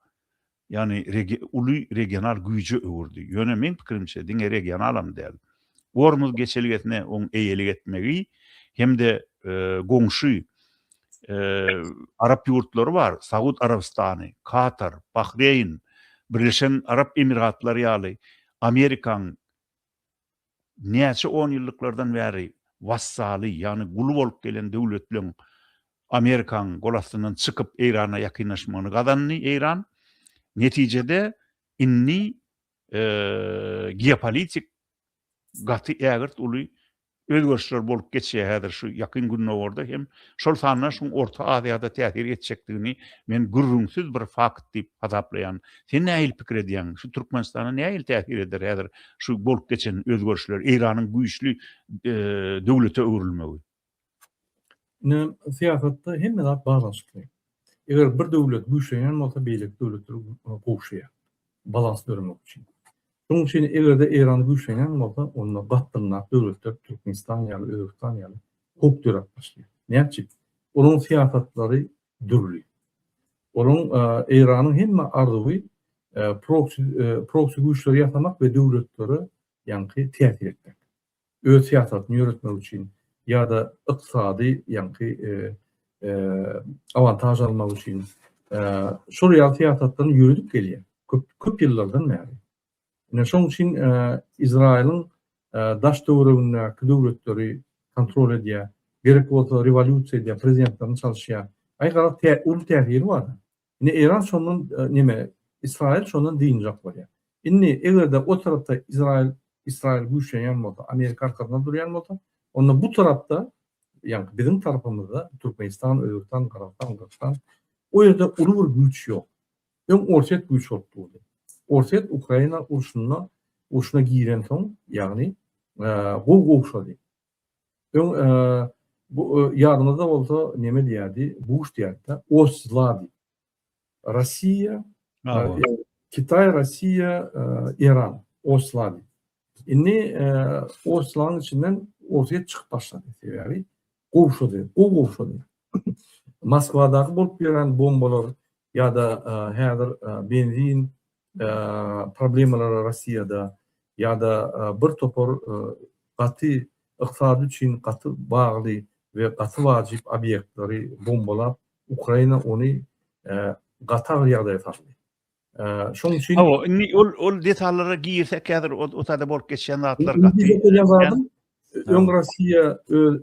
ýagny uly regional güýje öwürdi. Ýöne meň pikirimçe diňe regionalam däl. Ormuz geçelgesine oň eýelik etmegi hem-de goňşy arap ýurtlary bar, Saud Arabystany, Katar, Bahreýn, Birleşen Arap Emiratlary ýaly Amerikaň näçe onýyllyklardan bäri wassaly, ýagny guly bolup gelen döwletleň Amerikaň gol astyndan çykyp Eýrana ýakynlaşmagyny gazandy Eýran. Netijede indi geopolitik gaty ägirt uly özgerişler bolup geçýär häzir şu Ýakyn Gündogarda hem şol sanda şuň Orta Aziýada täsir etjekdigini men gürrüňsiz bir fakt diýip hasaplaýan. Sen nähili pikir edýäň? Şu Türkmenistana nähili täsir eder häzir şu bolup geçen özgerişler, Eýranyň güýçli döwlete öwrülmegi? Ine, syýasatda hemme zat baglanyşykly. Eger bir döwlet güýçlenýän bolsa, beýleki döwletler gowşaýar. Balans döremek üçin. Şonuň üçin eger-de Eýran güýçlenýän bolsa, onda gapdalyndaky döwletler Türkmenistan ýaly, Özbegistan ýaly howp döräp başlaýar. Näme üçin? Olaryň syýasatlary dürli. Olaryň Eýranyň hemme arzuwy proksi proksi güýçleri ýasamak we döwletlere ýaňky täsir etmek. Öz syýasatyny ýöretmek üçin ýa-da ykdysady ýaňky awantaž almak üçin şol ýaly syýasatlaryny ýöredip gelýär. Köp köp ýyllardan bäri. Ine şoň üçin Izraýylyň daş-töweregindäki döwletleri kontrol edýär. Gerek bolsa rewolýusiýa edýär, prezidentlerini çalyşýar. Aý garaz uly täsiri bar. Indi Eýran şondan neme Ysraýyl şondan dynjak bolýar. Indi eger-de o tarapda Izraýyl Ysraýyl güýçlenýän bolsa, Amerika arkasynda durýan bolsa, onda bu tarapda ýagny biziň tarapymyzda Türkmenistan, Özbegistan, Gazagystan, Gyrgyzystan o ýerde uly bir güýç ýok. Öň Orsýet güýç bolup durdy. Orsýet Ukraina urşunda urşuna girensoň, ýagny gowy gowşady. Öň bu ýadyňyzda bolsa neme diýerdi, Buş diýerdi-de, Os zla diýip. Rossiýa, Kitaý, Rossiýa, Eran, Os zla diýip. Indi Os zlanyň içinden Orsýet çykyp başlady. Sebäbi gowşady, gowy gowşady. Moskwadaky bolup ýören bombalar ýa-da häzir benzin problemalary Rossiýada ýa-da bir topar gaty ykdysady üçin gaty bagly we gaty wajyp obýektleri bombalap Ukraina ony gaty agyr ýagdaýa saldy. Şonuň üçin Hawa, indi ol ol detallara girsek häzir o taýda bolup geçýän zatlar gaty. Öň Rossiýa öz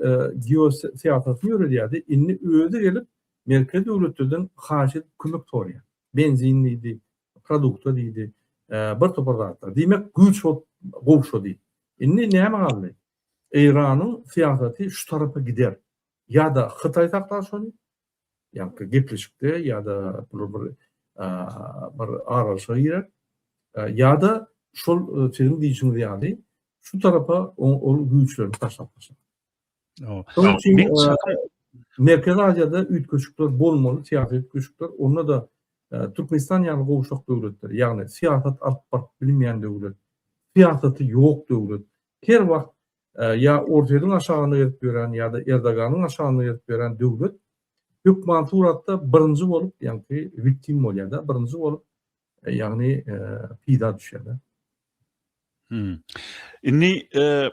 geosyýasatyny ýöredýärdi, indi özi gelip merkezi döwletlerden haýyş edip kömek soraýar. Benzin diýdi, produkta diýdi, bir topar zatlar. Diýmek, güýç bolup gowşady. Indi näme galdy? Eýranyň syýasaty şu tarapa gider. Ýa-da Hytaý saklar şony, ýaňky gepleşikde ýa-da bular bir bir aralaşyga girer. Ýa-da şol siziň diýşiňiz ýaly şu tarapa ol güýçlerini taşlap başlar. Şonuň üçin Merkezi Aziýada üýtgeşikler bolmaly, syýasy üýtgeşikler. Onda-da Türkmenistan ýaly gowşak döwletler, ýagny syýasat alyp baryp bilmeýän döwlet, syýasaty ýok döwlet, her wagt ýa Orsýetiň aşagynda gezip ýören ýa-da Erdoganyň aşagynda gezip ýören döwlet hökman suratda birinji bolup, ýagny wiktim bolýar-da, birinji bolup, ýagny pida düşýär-de. Hmm. Indi e,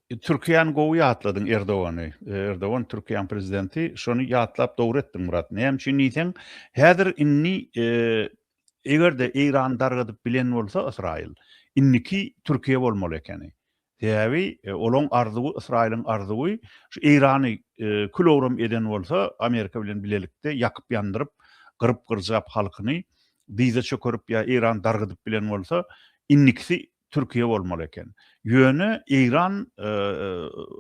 Türkiýäni gowy ýatladyň Erdogany. Erdogan Türkiýäniň prezidenti. Şony ýatlap dogry etdiň Murat. Näme üçin diýseň, häzir indi e, eger-de Eýrany dargadyp bilen bolsa Ysraýyl, indiki Türkiýe bolmaly ekeni. Sebäbi e, olaň arzuwy, Ysraýylyň arzuwy şu Eýrany e, kül-owram eden bolsa, Amerika bilen bilelikde ýakyp ýandyryp, gyryp gyrjap halkyny dyza çökerip ýa Eýrany dargydyp bilen bolsa, indikisi Türkiýe bolmaly eken. Ýöne Eýran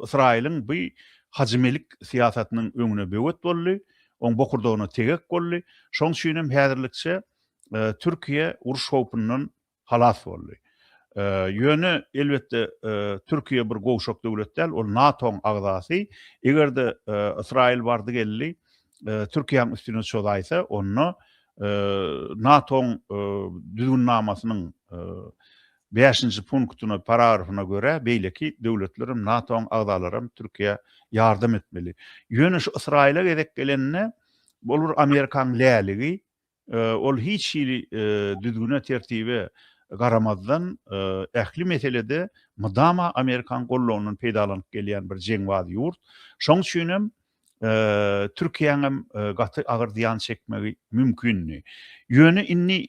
Ysraýylyň bu hajymelik syýasatynyň öňüne böwet boldy, oň bokurdagyna tegek boldy. Şoň üçin hem häzirlikçe Türkiýe uruş howpundan halas boldy. Ýöne, elbetde, Türkiýe bir gowşak döwlet däl, ol NATO-nyň agzasy. Eger-de Ysraýyl bardy-geldi Türkiýäniň üstüne çozaýsa, onda NATO-nyň düzgünnamasynyň bäşinji punktyna, paragrafyna görä, beýleki döwletlerem, NATO-nyň agzalaram Türkiýä ýardam etmeli. Ýöne şu Ysraýyla gezek gelende, ol bir Amerikanyň läligi, Ol hiç hili düzgüne, tertibe garamazdan, ähli meselede mydama Amerikanyň gollagyndan peýdalanyp gelýän bir jeňbaz ýurt. Şoň üçin hem Türkiýäň hem gaty agyr zyýan çekmegi mümkindi. Ýöne indi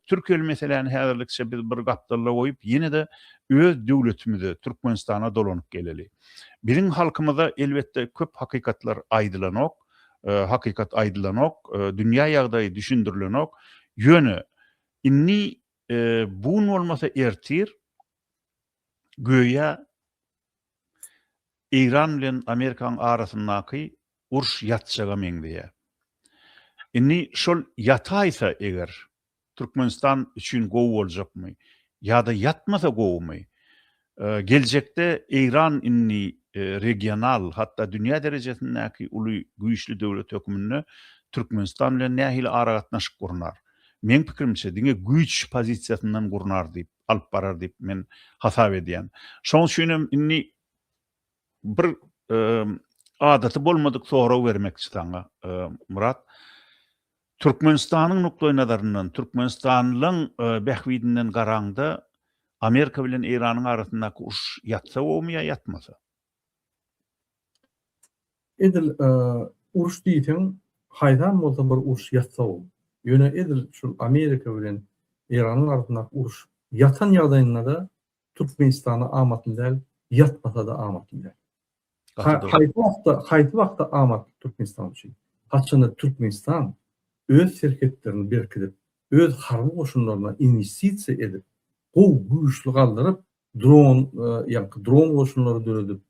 türkiýeli meseläni häzirlikçe biz bir gapdalda goýup, ýene-de öz döwletimize, Türkmenistana dolanyp geleli. Biziň halkymyza elbetde köp hakykatlar aýdylanok. Hakykat aýdylanok, dünýä ýagdaýy düşündirilenok. Ýöne indi bu gün bolmasa ertir göýä Eýran bilen Amerikanyň arasyndaky uruş ýatjaga meňzeýär. Indi şol ýataýsa eger Türkmenistan üçin gowy boljakmy? Ýa-da ýatmasa gowumy? Geljekde Eýran indi regional, hatda dünýä derejesindäki uly güýçli döwlet hökmünde Türkmenistan bilen nähili aragatnaşyk gurnar? Meň pikirimçe, diňe güýç pozisiýasyndan gurnar diýip, alyp barar diýip men hasap edýän. Şonuň üçin hem indi bir. adaty bolmadyk sorag bermekçi saňa, Myrat. Türkmenistanyň nukdaýnazaryndan, türkmenistanlylaň bähbidinden garaňda, Amerika bilen Eýranyň arasyndaky uruş ýatsa gowumy ýa ýatmasa? Edil uruş diýseň, haýsam bolsa bir uruş ýatsa gowy. Ýöne edil şul Amerika bilen Eýranyň arasyndaky uruş ýatan ýagdaýynda-da Türkmenistana amatly däl, ýatmasa-da amatly däl. Haýsy wagtda, haýsy wagtda amatly Türkmenistan üçin? Haçanda Türkmenistan öz serhetlerini berkidip, öz harby goşunlaryna inwestisiýa edip, gowy güýçli galdyryp, dron, ýaňky dron goşunlary döredip,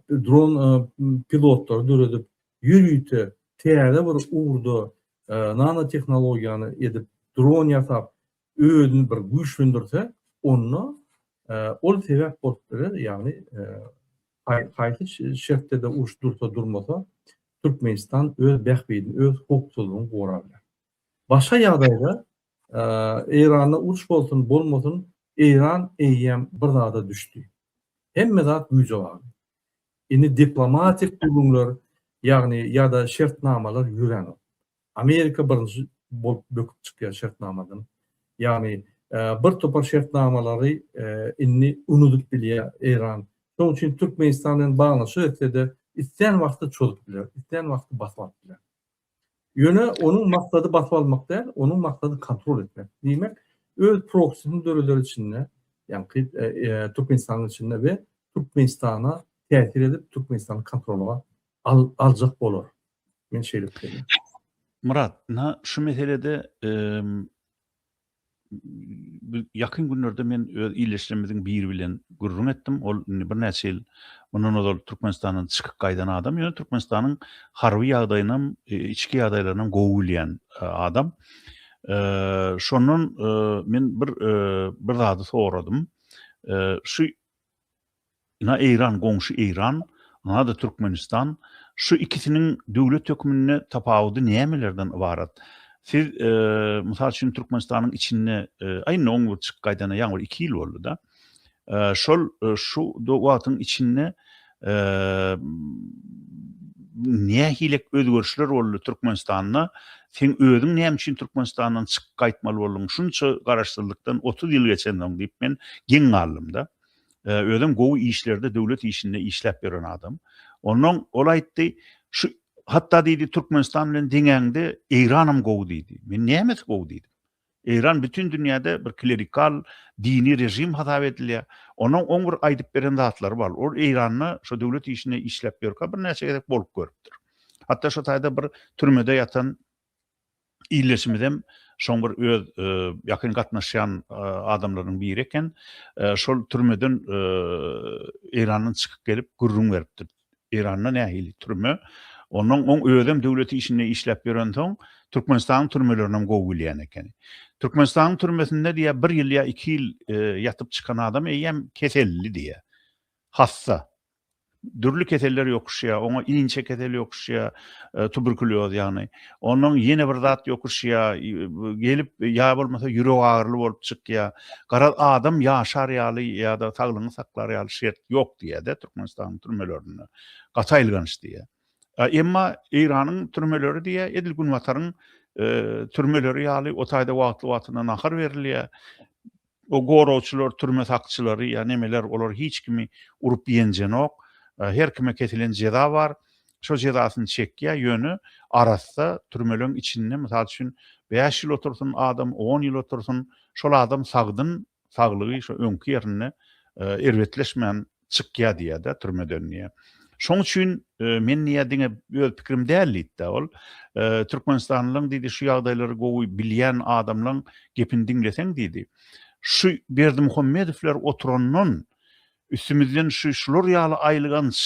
dron pilotlary döredip, ýörite täze bir ugurda nanotehnologiýany edip, dron ýasap, özüni bir güýçlendirse, onda ol sebäp bolup biler, ýagny haýsy şertde-de uruş dursa durmasa, Türkmenistan öz bähbidini, öz howpsuzlygyny gorap biler. Başga ýagdaýda Eýranda uruş bolsun, bolmasyn, Eýran eýýäm bir zada düşdi. Hemme zat güýje bagly. Indi diplomatik gürrüňler, ýagny ýa-da şertnamalar ýöränok. Amerika birinji bolup böküp çykýar şertnamadan. Ýagny bir topar şertnamalary indi unudyp bilýär Eýran. Şonuň üçin Türkmenistan bilen baglanyşyk etse-de, islän wagty çozup biler, islän wagty basyp alyp biler. Ýöne onuň maksady basyp almak däl, onuň maksady kontrol etmek. Diýmek, öz proksisini döreder içinde, ýagny Türkmenistanyň içinde we Türkmenistana täsir edip, Türkmenistany kontrola aljak bolar. Men şeýle pikir edýän. Myrat, ynha şu meselede bu ýakyn günlerde men öz ildeşlerimiziň biri bilen gürrüň etdim. Ol indi birnäçe ýyl mundan ozal Türkmenistandan çykyp gaýdan adam, ýöne Türkmenistanyň harby ýagdaýynam, içki ýagdaýlarynam gowy bilýän adam. Şondan men bir bir zady soradym. Şu Ynha Eýran goňşy Eýran, ynha-da Türkmenistan. Şu ikisiniň döwlet hökmünde tapawudy nämelerden ybarat? Siz, mysal üçin, Türkmenistanyň içinde, a indi oň bir çykyp gaýdanyna ýaňy bir iki ýyl boldy-da. Şol şu wagtyň içinde nähilek özgerişler boldy Türkmenistanda? Seň özüň näme üçin Türkmenistandan çykyp gaýtmaly bolduň şunça garaşsyzlykdan 30 ýyl geçensoň diýip men geň galdym-da. Özem gowy işlerde, döwlet işinde işläp ýören adam. Onnoň ol aýtdy, şu hatda diýdi, Türkmenistan bilen deňäňde Eýranam gowy diýdi. Men nämesi gowy diýdim. Eýran bütin dünýäde bir klerikal dini režim hasap edilýär. Onuň oň bir aýdyp beren zatlary bar. Ol Eýranda şo döwlet işinde işläp ýörkä birnäçe gezek bolup görüpdir. Hatda şo taýda bir türmede ýatan ildeşimizem şoň bir öz ýakyn gatnaşýan adamlarynyň biri eken. Şol türmeden Eýrandan çykyp gelip gürrüň beripdir. Eýranda nähili türme? Ondan oň özem döwlet işinde işläp ýörensoň, Türkmenistanyň türmelerinem gowy bilýän ekeni. Türkmenistanyň türmesinde diýýär, bir ýyl ýa iki ýyl ýatyp çykan adam eýýäm keselli diýýär. Hassa. Dürli keseller ýokuşýar, oňa inçe kesel ýokuşýar, tuberkulýoz ýagny. Ondan ýene bir zat ýokuşýar, gelip ýa bolmasa ýürek agyryly bolup çykýar. Garaz, adam ýaşar ýaly ýa-da saglygyny saklar ýaly şert ýok diýýär-de Türkmenistanyň türmelerinde. Gaty aýylganç diýýär. Emma Eýranyň türmeleri diýýär, edil Günbataryň türmeleri ýaly, o taýda wagtly-wagtynda nahar berilýär. O goragçylar, türme sakçylary ýa nemeler, olar hiç kimi urup ýenjenok. Her kime kesilen jeza bar. Şo jezasyny çekýär, ýöne arassa türmeleň içinde, mysal üçin, bäş ýyl otursyn adam, on ýyl otursyn, şol adam sagdyn, saglygy şo öňki ýerinde erbetleşmän çykýar diýýär-de türmeden diýýär. Şoň üçin men diýýär diňe öz pikirim däl diýdi-de ol. Türkmenistanlylaryň diýdi şu ýagdaýlary gowy bilýän adamlaryň gepini diňleseň diýdi. Şu Berdimuhamedowlar oturandan üstümizden şu şular ýaly aýylganç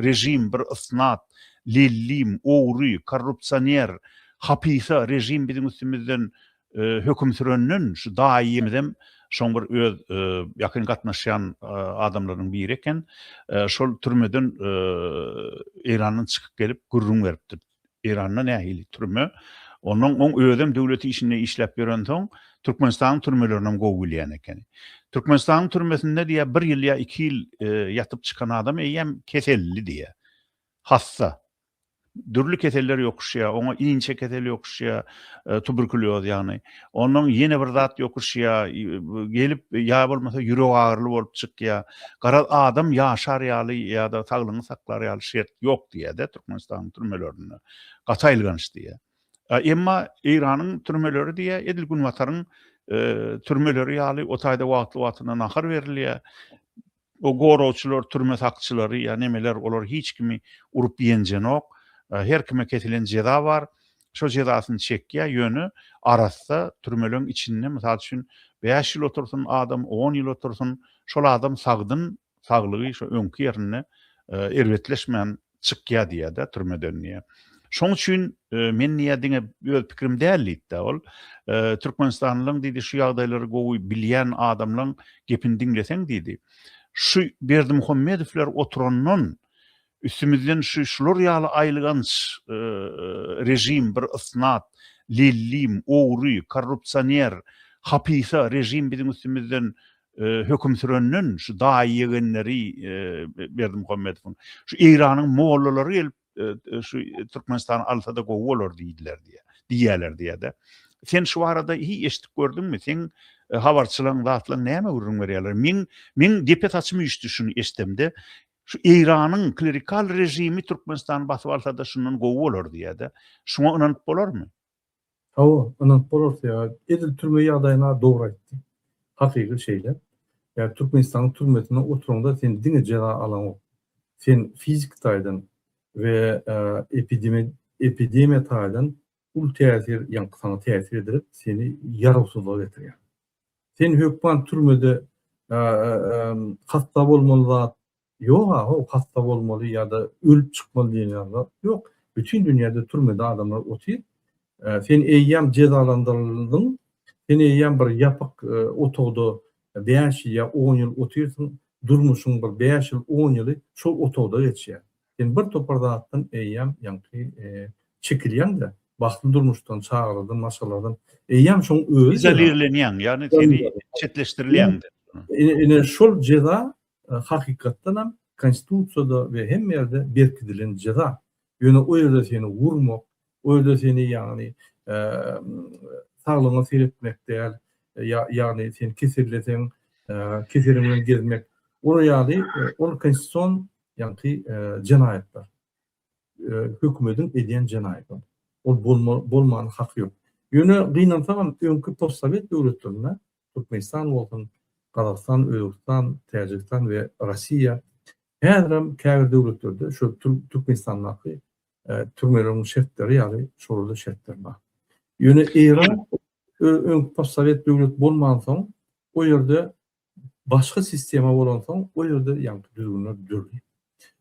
režim bir ysnat, lellim, ogry, korrupsioner, hapysa režim biziň üstümizden höküm sürenden şu daýymyzam şoň bir öz ýakyn gatnaşýan adamlarynyň biri eken. Şol türmeden Eýrandan çykyp gelip gürrüň beripdir. Eýranda nähili türme? Ondan oň özem döwlet işinde işläp ýörensoň, Türkmenistanyň türmelerinem gowy bilýän ekeni. Türkmenistanyň türmesinde diýýär, bir ýyl ýa iki ýyl ýatyp çykan adam eýýäm keselli diýýär. Hassa. Dürli keseller ýokuşýar, oňa inçe kesel ýokuşýar, tuberkulýoz ýagny. Ondan ýene bir zat ýokuşýar, gelip ýa bolmasa ýürek agyryly bolup çykýar. Garaz, adam ýaşar ýaly ýa-da saglygyny saklar ýaly şert ýok diýýär-de Türkmenistanyň türmelerinde. Gaty aýylganç diýýär. Emma Eýranyň türmeleri diýýär, edil Günbataryň türmeleri ýaly, o taýda wagtly-wagtynda nahar berilýär. O goragçylar, türme sakçylary ýa nemeler olar hiç kimi urup ýenjenok. Her kime kesilen jeza bar. Şo jezasyny çekýär, ýöne arassa türmeleň içinde mysal üçin bäş ýyl otursyn adam, on ýyl otursyn, şol adam sagdyn, saglygy şo öňki ýerinde erbetleşmän çykýa diýýä-de türmeden diýýä. Şoň üçin men diýýä diňe öz pikirim däl diýdi-de ol. Türkmenistanlylaryň diýdi şu ýagdaýlary gowy bilýän adamlaň gepini diňleseň diýdi. Şu Berdimuhamedowlar oturandan üstümizden şu şular ýaly aýylganç režim bir ysnat, lellim, ogry, korrupsioner, hapysa režim biziň üstümizden höküm sürenden şu daýy ýegenleri Berdimuhamedowyň şu Eýranyň mollalary gelip şu Türkmenistany alsa-da gowy bolar diýdiler diýýär. Diýýärler diýýär-de. Sen şu barada hiç eşidip gördüňmi? Seň habarçylaryň zatlaryň näme gürrüň berýärler? Meň meň depe saçym üýşdi şuny eşdemde. Şu Eýranyň klerikal režimi Türkmenistany basyp alsa-da şundan gowy bolar diýýär-de. Şuňa ynanyp bolarmy? Hawa, ynanyp bolar sebäbi edil türme ýagdaýyna dogry aýtdy. Hakyky şeýle. Ýa Türkmenistanyň türmesinde oturaňda sen diňe jeza alaňok. Sen fiziki taýdan we epidemiýa taýdan uly täsir ýaňky saňa täsir edilip seni ýarawsyzlyga getirýär. Sen hökman türmede hassa bolmaly zat Ýog-a, how, hassa bolmaly ýa-da ölüp çykmaly diýen ýaly zat ýok. Bütin dünýäde türmede adamlar otyr. Sen eýýäm jezalandyryldyň, sen eýýäm bir ýapyk otagda bäş ýyl ýa on ýyl otyrsyň, durmuşyň bir bäş ýyl, on ýyly şol otagda geçýär. Sen bir topar zatdan eýýäm ýaňky çekilýäň-de, bagtly durmuşdan, çagalardan, maşgaladan eýýäm şoň özi jeza. Izolirlenýäň, ýagny seni çetleşdirilýäň-de. Ine, şol jeza Hakykatdan hem konstitusiýada we hemme ýerde berkidilen jeza. Ýöne o ýerde seni urmak, o ýerde seni ýagny saglygyňa seretmek däl, ýagny sen keselleseň, keseliň bilen gezmek, olar ýaly ol konstitusion ýaňky jenaýatlar. Hökümediň edýän jenaýaty. Ol bolmany haky ýok. Ýöne gynansagam öňki postsowet döwletlerinde Türkmenistan bolsun, Gazagystan, Özbegistan, Täjigistan we Russiýa häzirem käbir döwletlerde şu Türkmenistandaky türmeleriň şertleri ýaly şolarda şertler bar. Ýöne Eýran öňki postsowet döwlet bolmansoň o ýerde başga sistema bolansoň o ýerde ýaňky düzgünler dürli.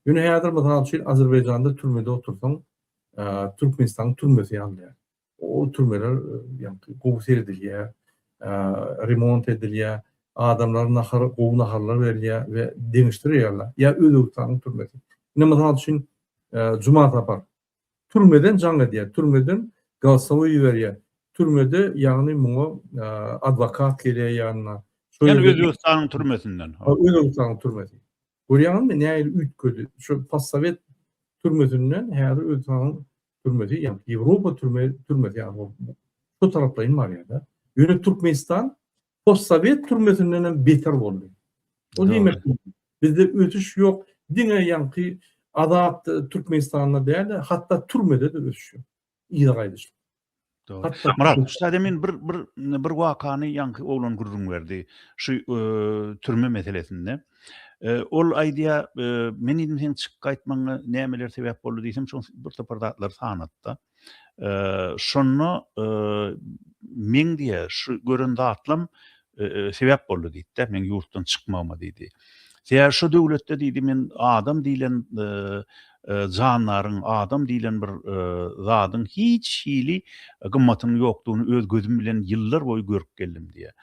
Ýöne häzir mysal üçin Azerbaýjanda türmede otursaň Türkmenistanyň türmesi ýaly däl. O türmeler ýaňky gowy seredilýär, remont edilýär, adamlara nahar, gowy naharlar berilýär we deňeşdirýärler. Ýa Özbegistanyň türmesi. Ine mysal üçin Juma Sapar türmeden jaň edýär, türmeden golosowoý iberýär. Türmede ýagny muňa adwokat gelýär ýanyna. Ýagny Özbegistanyň türmesinden. Özbegistanyň türmesi. Görýäňizmi nähili üýtgedi. Şu postsowet türmesinden häzir Özbegistanyň türmesi, ýagny Ýewropa türme türmesi ýaly bolup şu taraplaýyn barýar-da. Ýöne Türkmenistan postsowet türmesinden hem beter boldy. O diýmek bizde ösüş ýok, diňe ýaňky azat Türkmenistanda däl-de, hatda türmede-de ösüş ýok. Yza gaýdyş. Dogry. Myrat, şu taýda men bir bir bir wakany ýaňky oglan gürrüň berdi. Şu e, türme meselesinde. E, ol aýdýar, e, men diýdim seň çykyp gaýtmagyňa nämeler sebäp boldy diýsem, şoň bir topar zatlary sanatdy. E, şonda e, meň diýä şu gören zatlam sebäp boldy diýdi-de, meň ýurtdan çykmagyma diýdi. Sebäbi şo döwletde diýdi, men adam diýlen jandaryň, adam diýlen bir zadyň hiç hili gymmatynyň ýokdugyny öz gözüm bilen ýyllar boýy görüp geldim diýýär.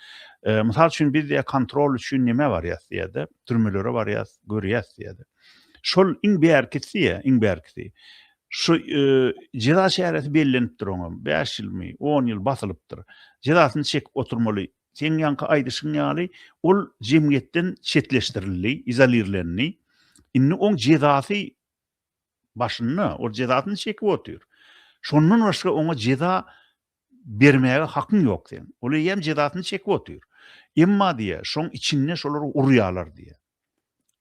Mysal üçin, biz diýýär, kontrol üçin nämä barýas diýýär-de, türmelere barýas, görýäs diýýär-de. Şol iň bärkisi diýýär, iň bärkisi. Şu jeza çäresi bellenipdir oňa. 5 ýylmy, 10 ýyl basylypdyr. Jezasyny çekip oturmaly. Seň ýaňky aýdyşyň ýaly, ol jemgyýetden çetleşdirildi, izolirlendi. Indi oň jezasy başynda, ol jezasyny çekip otyr. Şondan başga oňa jeza bermäge hakyň ýok seň. Ol eýýäm jezasyny çekip otyr. Emma diýýär, şoň içinde şolary urýarlar diýýär.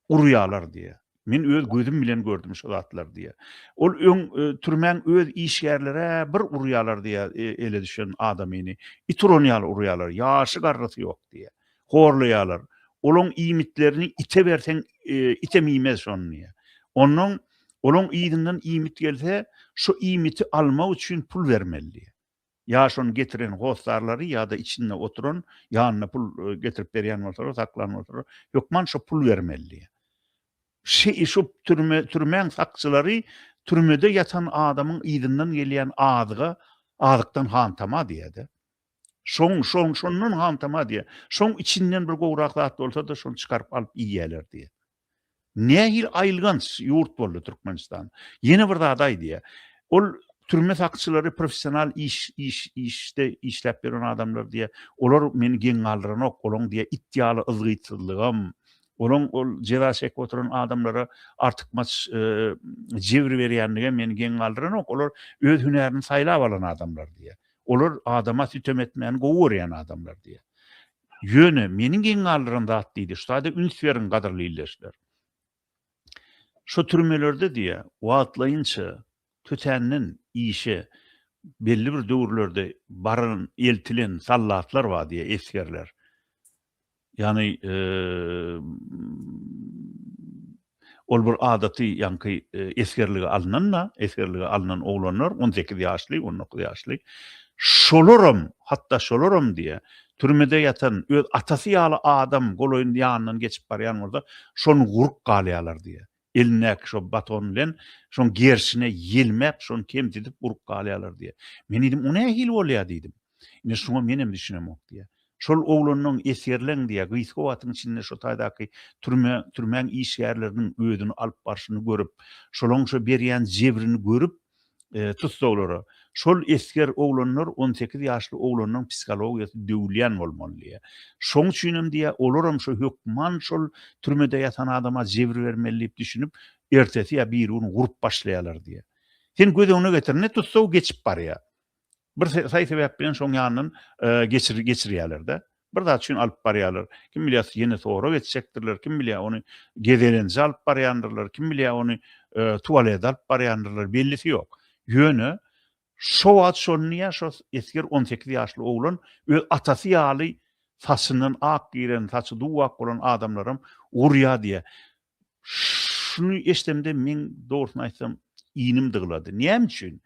Urýarlar diýýär. Men öz gözüm bilen gördüm şo zatlary diýýär. Ol öň türmäň öz işgärleri-ä bir urýarlar diýýär ele düşen adamyny. It uran ýaly urýarlar. Ýaşy garrysy ýok diýýär. Horlaýarlar. Olaň iýmitlerini ite berseň, item iýmez şony diýýär. Onnoň Olaň yzyndan iýmit gelse, şo iýmiti almak üçin pul bermeli diýýär. Ýa şony getiren hossarlary ýa-da içinde oturan, ýanynda pul getirip berýän bolsalar, saklan bolsalar, hökman şo pul bermeli diýýär. Şe şo türme türmäň sakçylary türmede ýatan adamyň yzyndan gelýän azyga, azykdan hantama diýýär-de. Şoň, şoň, şondan hantama diýýär. Şoň içinden bir gowrak zat bolsa-da, şony çykaryp alyp iýýärler diýýär. Nähili aýylganç ýurt boldy Türkmenistan. Ýene bir zady aýdýar. Ol türme sakçylary professional iş iş işde işläp ýören adamlar diýýär. Olar meni geň galdyranok. Olaň diýýär it ýaly yzgytsyzlygam, olaň ol jeza çekip oturan adamlara artykmaç jebir berýänligem meni geň galdyranok. Olar öz hünärini saýlap alan adamlar diýýär. Olar adama sütem etmäni gowy görýän adamlar diýýär. Ýöne meni geň galdyran zat diýdi, şu taýda üns beriň gadyrly ildeşler. Şo türmelerde diýýär, wagtlaýynça tötänden işe belli bir döwürlerde baran, eltilen sallatlar bar diýýär, esgerler. Ýagny ol bir adaty ýaňky esgerlige alnan-da, esgerlige alnan oglanlar, 18 ýaşly, 19 ýaşly. Şolaram, hatda şolaram diýýär, türmede ýatan öz atasy ýaly adam golaýyn ýanyndan geçip barýan bolsa, şony gurup galýarlar diýýär. Elindäki şo baton bilen şoň gerşine ýelmäp, şony kemsidip urup galýarlar diýýär. Men diýdim, o nähili bolýar diýdim. Ine şuňa menem düşünemok diýýär. Şol oglanlaň, esgerleň diýýär, gysga wagtyň içinde şo taýdaky türme, türmäň işgärleriniň özüni alyp barşyny görüp, şolaň şo berýän jebrini görüp, tussaglara, şol esger oglanlar 18 ýaşly oglanlaň psihologiýasy döwülýän bolmaly diýýär. Şoň üçinem diýýär, olaram şo hökman şol türmede ýatan adama jebir bermeli diýip düşünip, ertesi ýa birigün urup başlaýarlar diýýär. Sen göz öňüne getir, ine tussag geçip barýar. Bir saý-sebäp bilen şoň ýanyndan geçir geçirýärler-de. Bir zat üçin alyp barýarlar. Kim bilýär, ýene sorag etjekdirler, kim bilýär, ony gezelenje alyp barýandyrlar, kim bilýär, ony tualete alyp barýandyrlar, bellisi ýok. Ýöne şo wagt şony diýýär, şo esger 18 ýaşly oglan öz atasy ýaly saçyndan ak giren, saçy duw-ak bolan adamlaram urýar diýýär. Şuny eşdemde meň dogrusyny aýtsam inim dyglady. Näme üçin?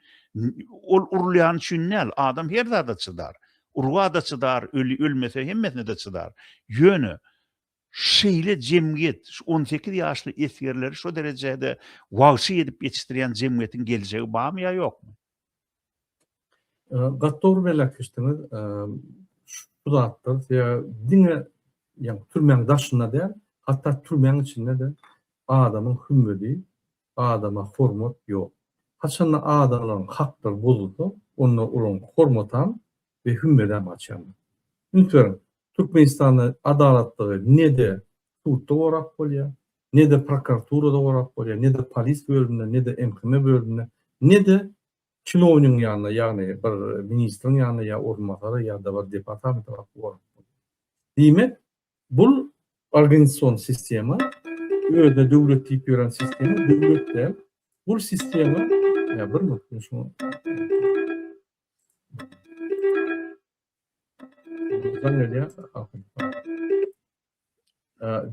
Ol urulýany üçin däl, adam her zada çydar. Urga-da çydar, öli ölmese hemmesine-de çydar. Ýöne şeýle jemgyýet, şu 18 ýaşly esgerleri şo derejede wagşy edip ýetişdirýän jemgyýetiň geljegi barmy ýa ýokmy? Gaty dogry belläp geçdiňiz. Şu zatlar sebäbi diňe ýagny türmäň daşynda däl, hatda türmäň içinde-de adamyň hümmedi, adama hormat ýok. Haçanda adamlaryň haklary bozulsa, onda olaryň hormatam we hümmedem gaçýandyr. Üns beriň, Türkmenistanda adalatlygy ne-de sudda gorap bolýar, ne-de prokuraturada gorap bolýar, ne-de polis bölüminde, ne-de MHM bölüminde, ne-de çinownigiň ýanynda, ýagny bir ministriň ýanynda ýa orunbasary ýa-da bir departamente baryp gorap bolýar. Diýmek, bul organizasion sistema, özüne döwlet diýip ýören sistema döwlet däl. Bul sistema, ýa bir minut, men şuňa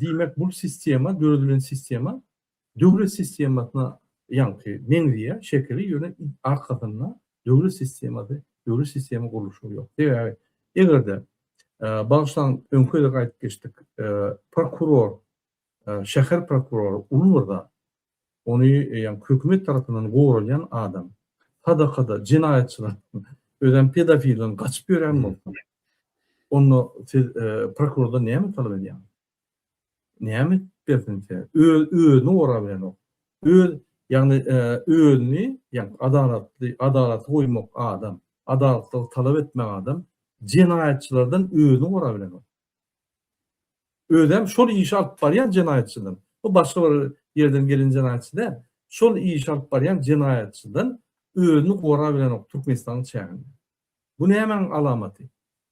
Diýmek, bu sistema, döredilen sistema döwlet sistemasyna ýaňky meňzeýär, şekili, ýöne arkasynda döwlet sistemasy, döwlet sistema gurluşy ýok. Sebäbi eger-de bagyşlaň öňki gezek aýdyp geçdik, prokuror, şäher prokurory uly bir zat. Ony ýagny hökümet tarapyndan goralýan adam sadakada jenaýatçylardan, özem pedofilden gaçyp ýörän bolsa, onda siz prokurordan näme talap edýäňiz? Näme edip bersin size? Öz özüni gorabilenok. Öz. Ýagny özüni, ýagny adalatly, adalaty goýmak adam, adalatlygy talap etmek adam jenaýatçylardan özüni gorabilenok. Özem şol işi alyp barýan jenaýatçydan, bu başga bir ýerden gelen jenaýatçy däl, şol işi alyp barýan jenaýatçydan özüni gorabilenok Türkmenistanyň çäginde. Bu nämäniň alamaty?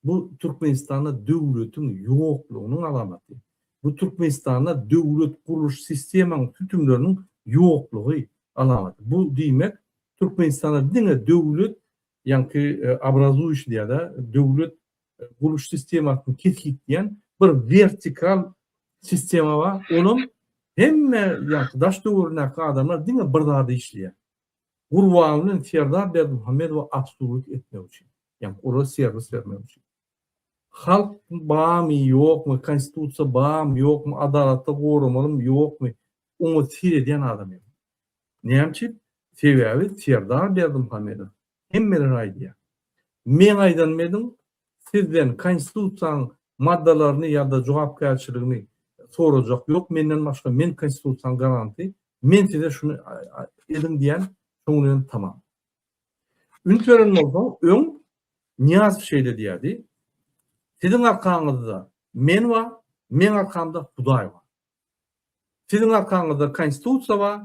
Bu Türkmenistanda döwletiň ýoklugynyň alamaty. Bu Türkmenistanda döwlet gurluş sistemaň sütünleriniň ýoklugy alamaty. Bu diýmek Türkmenistanda diňe döwlet ýaňky obrazuýuşi diýýär-de, döwlet gurluş sistemasyny kesgitleýän bir wertikal sistema bar. Olam hemme ýaňky daş töweregindäki adamlar diňe bir zada işleýär. Gurban bilen Serdar Berdimuhamedowa obslužit etmek üçin, ýagny olara serwis bermek üçin. Halk barmy, ýokmy, konstitusiýa barmy, ýokmy, adalatda goramalymy, ýokmy, oňa seredýän adam ýok. Näme üçin? Sebäbi Serdar Berdimuhamedow hemmelere aýdýar. Meň aýdanymy ediň, sizden konstitusiýanyň maddalaryny ýa-da jogapkärçiligini sorajak ýok menden başga, men konstitusiýanyň garanty, Men size şuny ediň diýen, şoň bilen tamam. Üns beren bolsaň, öň Nyýazow şeýle diýerdi, Siziň arkaňyzda men bar, meň arkamda Hudaý bar. Siziň arkaňyzda Konstitusiýa bar,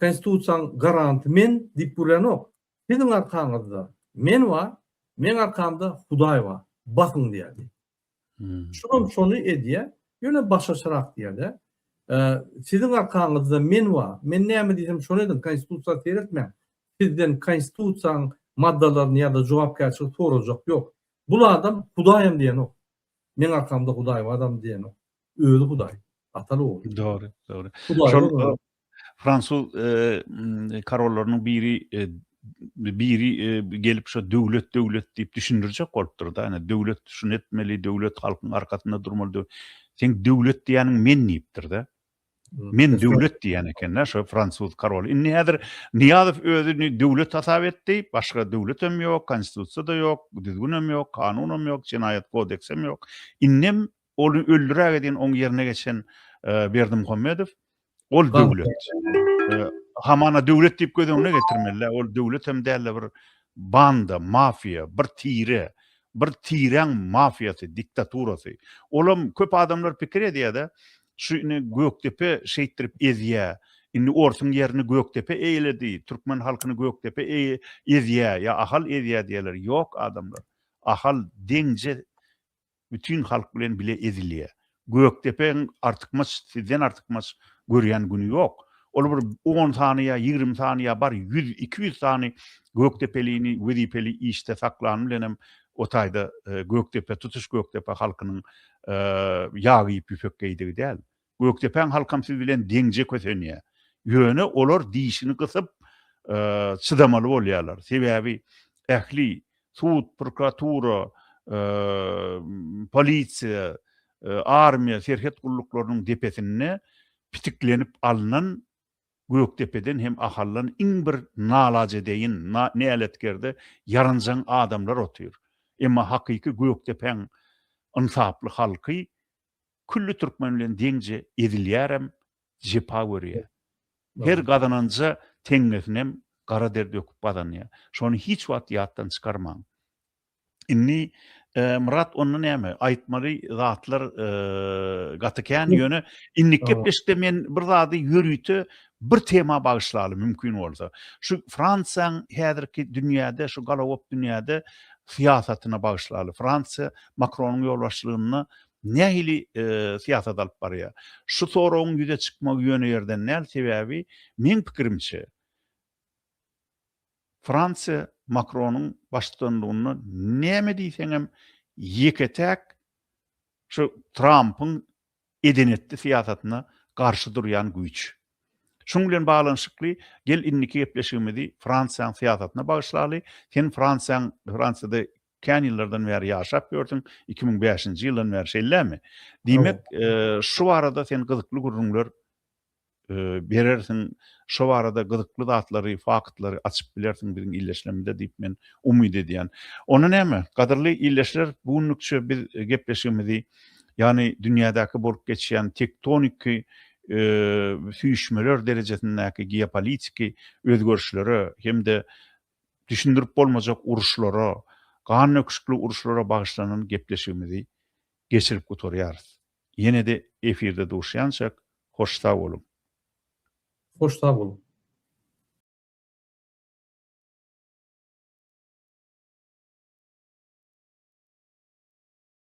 Konstitusiýaň garanty men diýip gürlänok. Siziň arkaňyzda men bar, meň arkamda Hudaý bar, basyň diýerdi. Şulam şony edýär, ýöne başgaçarak diýýär-de. Siziň arkaňyzda men bar, men näme diýsem şony ediň, konstitusiýa seretmäň. Sizden konstitusiýanyň maddalaryny ýa-da jogapkärçiligi sorajak ýok. Bul adam Hudaýam diýenok. Meň arkamda Hudaý baram diýenok. Özi Hudaý. Ataly ogul. Dogry, dogry. Şol Fransuz korollarynyň biri biri gelip şo döwlet döwlet diýip düşündirjek bolupdyr-da. Ýani döwlet şuny etmeli, döwlet halkyň arkasynda durmaly. Seň döwlet diýýäniň men diýipdir-de. Men döwlet diýýän eken-de şo fransuz koroly. Indi häzir Nyýazow özüni döwlet hasap etdi. Başga döwletem ýok, konstitusiýa-da ýok, düzgünem ýok, kanunam ýok, jenaýat kodeksem ýok. Indem Ony öldüräge diýen oň ýerine geçen Berdimuhamedow ol döwlet. Hamana döwlet diýip göz öňüne getirmeli. Ol döwlet hem däl-de bir banda, mafiýa, bir tire, bir tiräň mafiýasy, diktaturasy. Olam köp adamlar pikir edýär-de, şu indi Gökdepe şeýtdirip ezýär. Indi orsuň ýerini Gökdepe eýeledi, türkmen halkyny Gökdepe ezýär ýa Ahal ezýär diýýärler. Ýok adamlar. Ahal deňje Bütin halk bilen bile ezilýär. Gökdepeň artykmaç sizden artykmaç görýän güni ýok. Ol bir on sany ýa 20 sany ýa bar 100, 200 sany Gökdepelini wezipeli işde saklany bilenem o taýda Gökdepe tutuş Gökdepe halkynyň ýag iýip ýüpek geýdigi däl. Gökdepäň halkam siz bilen deňje kösenýär. Ýöne olar dişini gysyp çydamaly bolýarlar. Sebäbi ähli sud, prokuratura, polisiýa, armiýa, serhet gulluklarynyň depesinde pitiklenip alnan Gökdepeden hem Ahaldan iň bir nalajedeýin, näletkerde, ýaranjaň adamlar otyr. Emma hakyky Gökdepäň ynsaply halky külli türkmen bilen deňje ezilýärem, jepa görýär. Her gazananja teňňesinem gara der döküp gazanýar. Şony hiç wagt ýatdan çykarmaň. Indi Myrat onda näme aýtmaly zatlar gaty kän ýöne indiki gepleşikde men bir zady ýörite bir tema bagyşlaly mümkin bolsa. Şu Fransiýaň häzirki dünýäde şu galagop dünýäde syýasatyna bagyşlaly. Fransiýa Makronyň ýolbaşçylygynda nähili syýasat alyp barýar? Şu soragyň ýüze çykmagy ýöne ýerden däl, sebäbi meň pikirimçe Fransiýa Makronyň baştutanlygynda näme diýseňem ýeke-täk şu Trampyň eden-etdi syýasatyna garşy durýan güýç. Şuň bilen baglanyşykly gel indiki gepleşigimizi Fransiýanyň syýasatyna bagyşlaly. Sen Fransiýaň Fransiýada kän ýyllardan bäri ýaşap ýörsüň, 2005-nji ýyldan bäri şeýlemi? Diýmek, şu barada sen gyzykly gürrüňler berersiň, şo barada gyzykly zatlary, faktlary açyp bilersiň biziň ildeşlerimize diýip men umyt edýän. Onda näme, gadyrly ildeşler, bu günlükçe biz gepleşigimizi, ýagny dünýädäki bolup geçýän tektoniki. süýşmeler derejesindäki geopolitiki özgerişlere hem-de düşündirip bolmajak uruşlara, gan döküşikli uruşlara bagyşlanan gepleşigimizi geçirip gutarýarys. Ýene-de efirde duşýançak, hoş sag boluň! Hoş sag boluň!